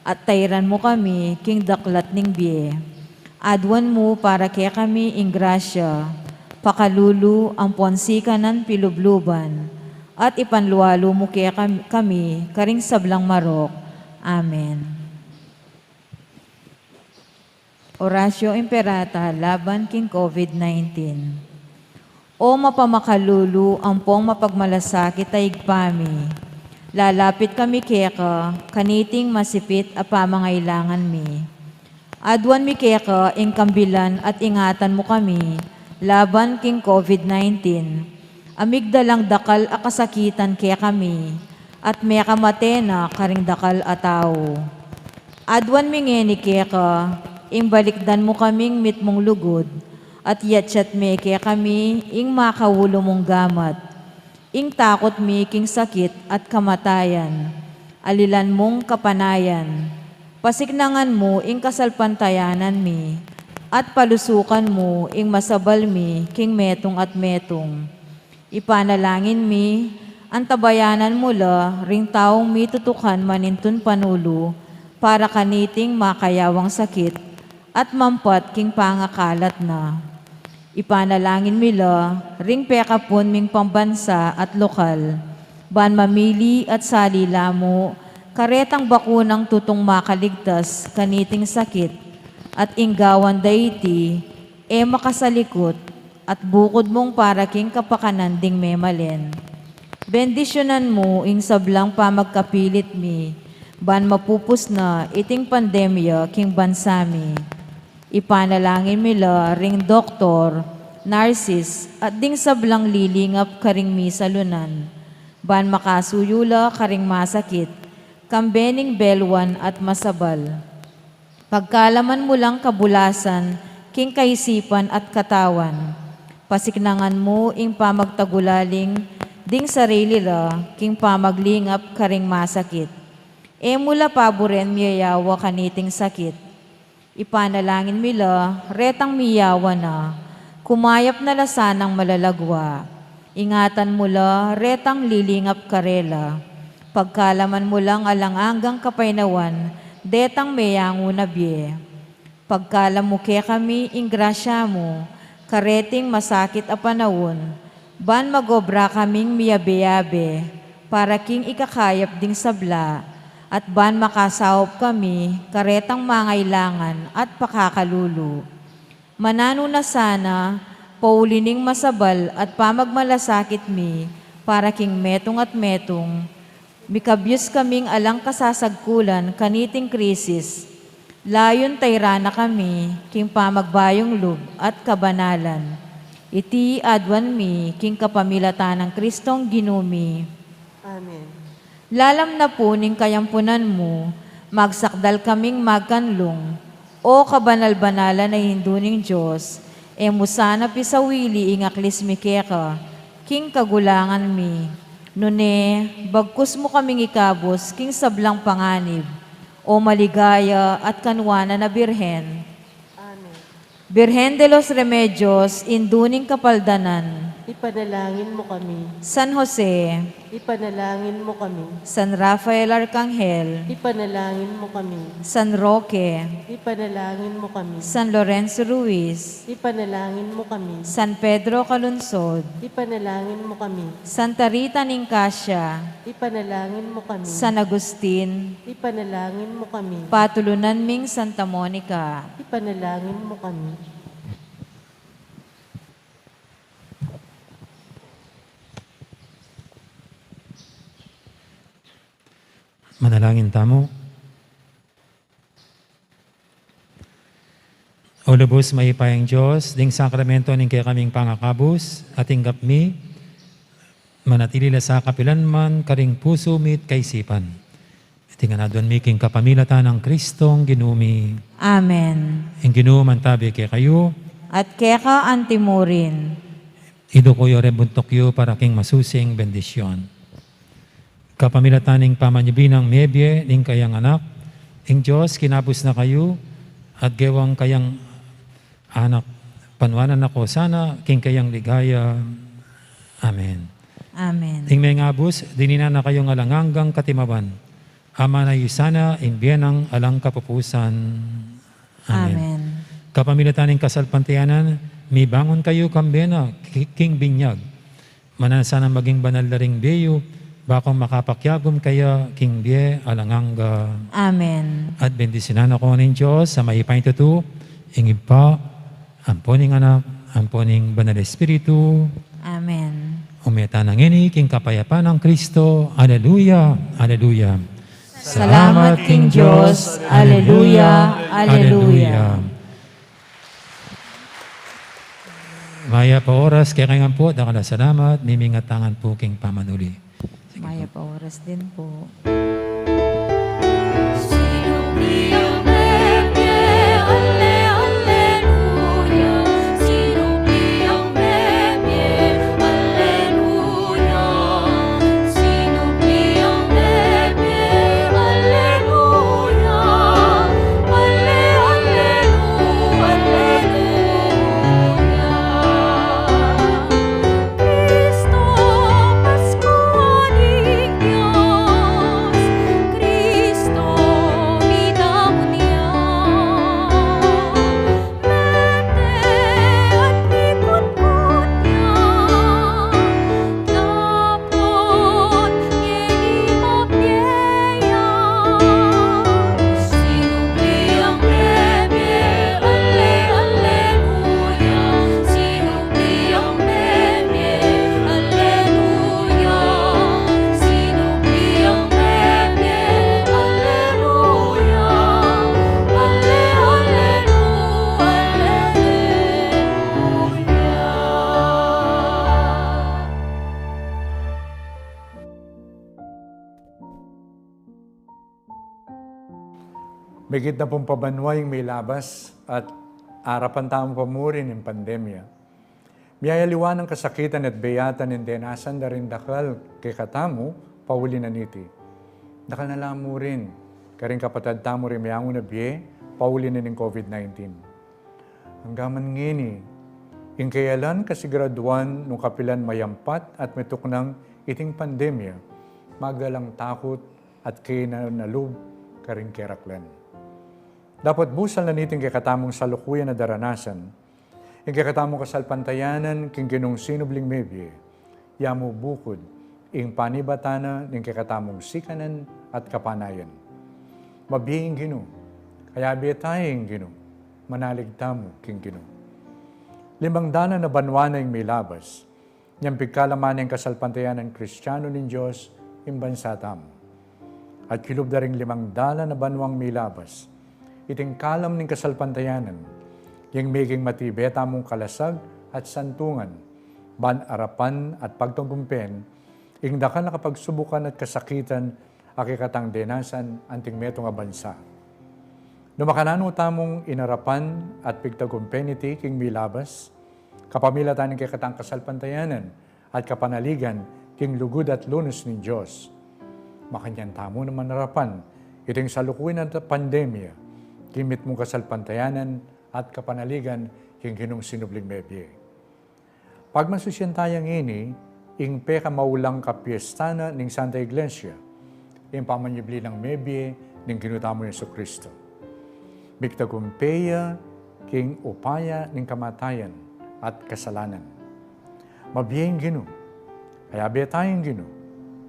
at tairan mu kami king daklat ning bie. Aduan mu para kekami ing grasya, pakalulu ampon sikanan pilubluban, at ipanlualu mu kekam-, kami karing sablang marok. Amen. Oratio Imperata laban king COVID nineteen. O mapamakalulu ampong mapagmalasakit a Ibpa mi, lalapit kami keka kaniting masipit a pamangailangan mi. Aduan mi keka ing kambilan at ingatan mu kami laban king COVID nineteen, a migdalang dakal a kasakitan kekami, at mekamate na karing dakal a tau. Aduan mi ngeni keka, ing balikdan mu kaming mitmung lugud, at yatyat me kekami ing makaulu mung gamat, ing takut mi king sakit at kamatayan, alilan mung kapanayan. Pasiknangan mu ing kasalpantayanan mi, at palusukan mu ing masabal mi king metung at metung. Ipanalangin mi, antabayanan mu la ring taung mitutukan manintun panulu para kaniting makayawang sakit at mampat king pangakalat na. Ipanalangin mi la ring pekapun ming pambansa at lokal, ban mamili at sali la mu karetang bakunang tutung makaligtas kaniting sakit, at ing gawan da iti e makasalikut at bukud mung para king kapakanan ding memalen. Bendisyunan mu ing sablang pamagkapilit mi, ban mapupus na iting pandemya king bansa mi. Ipanalangin mi la ring doktor, narsis, at ding sablang lilingap karing misalunan, ban makasuyu la karing masakit, kambe ning belwan at masabal. Pagkalaman mu lang kabulasan king kaisipan at katawan. Pasiknangan mu ing pamagtagulaling ding sarili ra king pamaglingap karing masakit. E mu la paburen miyayawa kaniting sakit. Ipanalangin mi la retang miyawa na, kumayap na la sanang malalagwa. Ingatan mu la retang lilingap karela. Pagkalaman mu lang alang anggang kapaynawan detang meyangu na bie. Pagkalam mu kekami ing grasya mu kareting masakit a panaun, ban magobra kaming miyabe-yabe para king ikakayap ding sabla, at ban makasaup kami karetang mangailangan at pakakalulu. Mananu na sana, pauli ning masabal at pamagmalasakit mi para king metung at metung, mikabyus kaming alang kasasagkulan kaniting krisis. Layun tairan na kami king pamagbayung lub at kabanalan. Iti aduan mi king kapamilatan nang Kristong Ginu mi. Amen. Lalam na pu ning kayampunan mu, magsakdal kaming magkanlung, O kabanal-banalan a Indu ning Dios, e mu sana pisawili ing aklis mi keka king kagulangan mi. Nune, bagkus mu kaming ikabus king sablang panganib, O maligaya at kanuanan a Birhen. Amen. Birhen de los Remedios, Indu ning Kapaldanan. Ipanalangin mu kami. San Jose. Ipanalangin mu kami. San Rafael Arkanghel. Ipanalangin mu kami. San Roque. Ipanalangin mu kami. San Lorenzo Ruiz. Ipanalangin mu kami. San Pedro Calungsod. Ipanalangin mu kami. Santa Rita ning Cascia. Ipanalangin mu kami. San Agustin. Ipanalangin mu kami. Patulunan ming Santa Monica. Ipanalangin mu kami. Manalangin tamu. O lubus mayupayang Dios, ding sakramento ning kekaming pangakabus, ating gapmi, manatili la sa kapilan man karing pusu mi't kaisipan. Iti ngan aduan mi king kapamilatan nang Kristong Ginu mi. Amen. Ing Ginu mantabi kekayu. At keka antimurin. Iduku yu ring buntuk yu para king masusing bendisyon. Kapamilatan ning pamanyubli nang mebie ning kayang Anak, ing Dios kinabus na kayu, at gewang kayang Anak, panuanan na ko sana king kayang ligaya. Amen. Amen. Ing mengabus, dininan na kayung alang anggang katimaban. Amana yu sana ing bie nang alang kapupusan. Amen. Amen. Kapamilatan ning kasalpantayanan, mibangun kayu kambe na ki-, king binyag. Mananu sana maging banal la ring bie yu, bakung makapakiagum kaya king bie alang angga. Amen. At bendisyunan na ko ning Dios a mayupaya king tutu, ing Ibpa, ampo ning Anak, ampo ning Banal Espiritu. Amen. Ume tana ngeni king kapayapan nang Kristo. Aleluya, aleluya. Salamat king Dios. Aleluya, aleluya. Mayap a oras kekayu ngan pu, dakal a salamat, mimingat tana ngan pu king pamanuli. Sige pu. Mayap a oras din pu. Migit na pung pabanua ing milabas at arapan tamu pa mu rin ing pandemya. Miyayaliwa nang kasakitan at biyatan ing denasan da ring dakal kekatamu pauli na niti. Dakal na la mu rin karing kapatad tamu ring meangu na bie pauli na ning COVID nineteen. Angga man ngeni, ing kayalan kasiguraduan nung kapilan mayampat at mituknang iting pandemya, magdalang takut at kayanan a lub karing keraklan. Dapot busal na niting kekatamung salukuyan a daranasan, ing kekatamung kasalpantayanan king Ginung sinubling mebie, ya mu bukud ing panibatan na ning kekatamung sikanan at kapanayan. Mabie ing Ginu, kayabe tamu ing Ginu, manalig tamu king Ginu. Limang dalan a banua na ing milabas, nyang pigkalaman ning kasalpantayanan Kristiano ning Dios ing bansa tamu. At kilub da ring limang dalan a banuang milabas, iting kalam ning kasalpantayanan, yang meging matibe tamung kalasag at santungan, ban arapan at pagtagumpen ing dakal a kapagsubukan at kasakitan a kekatang denasan anting metung a bansa. Nung makananu tamung inarapan at pigtagumpen iti king milabas, kapamilatan ning kekatang kasalpantayanan at kapanaligan king lugud at lunus ning Dios, makanyan tamu naman arapan iting salukuyan a pandemya king mitmung kasalpantayanan at kapanaligan king Ginung sinubling mebie. Pagmasusyan taya ngeni ing pekamaulang kapiesta na ning Santa Iglesia, ing pamanyubli nang mebie ning Ginu tamung Jesucristo. Migtagumpe ya king upaya ning kamatayan at kasalanan. Mabie ing Ginu, kayabe tamu ing Ginu,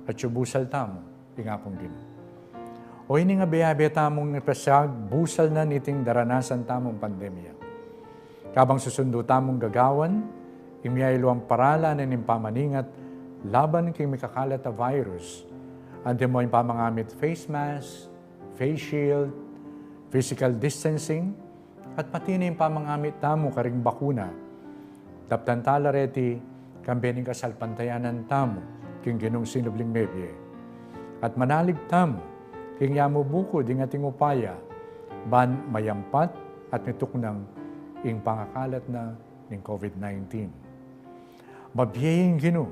atyu busal tamu ing Apung Ginu. O ini ing abe-abe tamung ipasiag busal na niting daranasan tamung pandemya. Kabang susundu tamung gagawan ing miyayaliwang paralan ning pamaningat laban king mikakalat a virus, antimo ing pamangamit face mask, face shield, physical distancing, at pati na ing pamangamit tamu karing bakuna. Daptan tala reti kambe ning kasalpantayanan tamu king Ginung sinubling mebie. At manalig tamu king yamu buku ding ating upaya, ban mayampat at mituknang ing pangakalat na ning COVID nineteen. Mabie ing Ginu,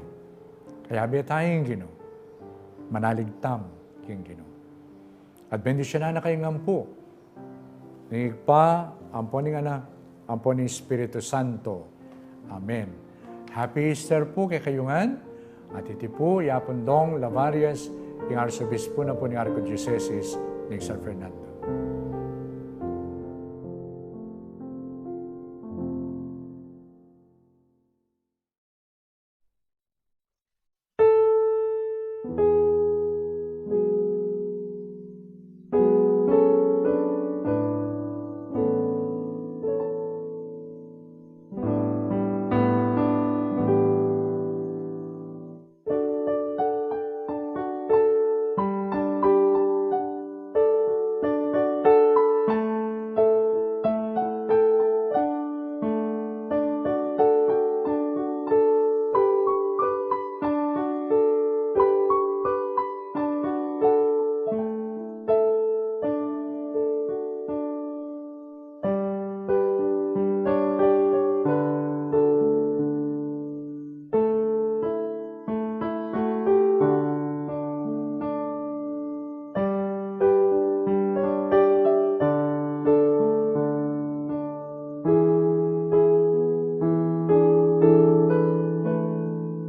kayabe taya ing Ginu, manalig tamu king Ginu. At bendisyunan na kayu ngan pu ning Ibpa, ampo ning Anak, ampo ning Espiritu Santo. Amen. Happy Easter pu kekayu ngan. At iti pu i Apung Dong Lavarias, ing Arsobispo na pu ning Arkidiosesis ning San Fernando.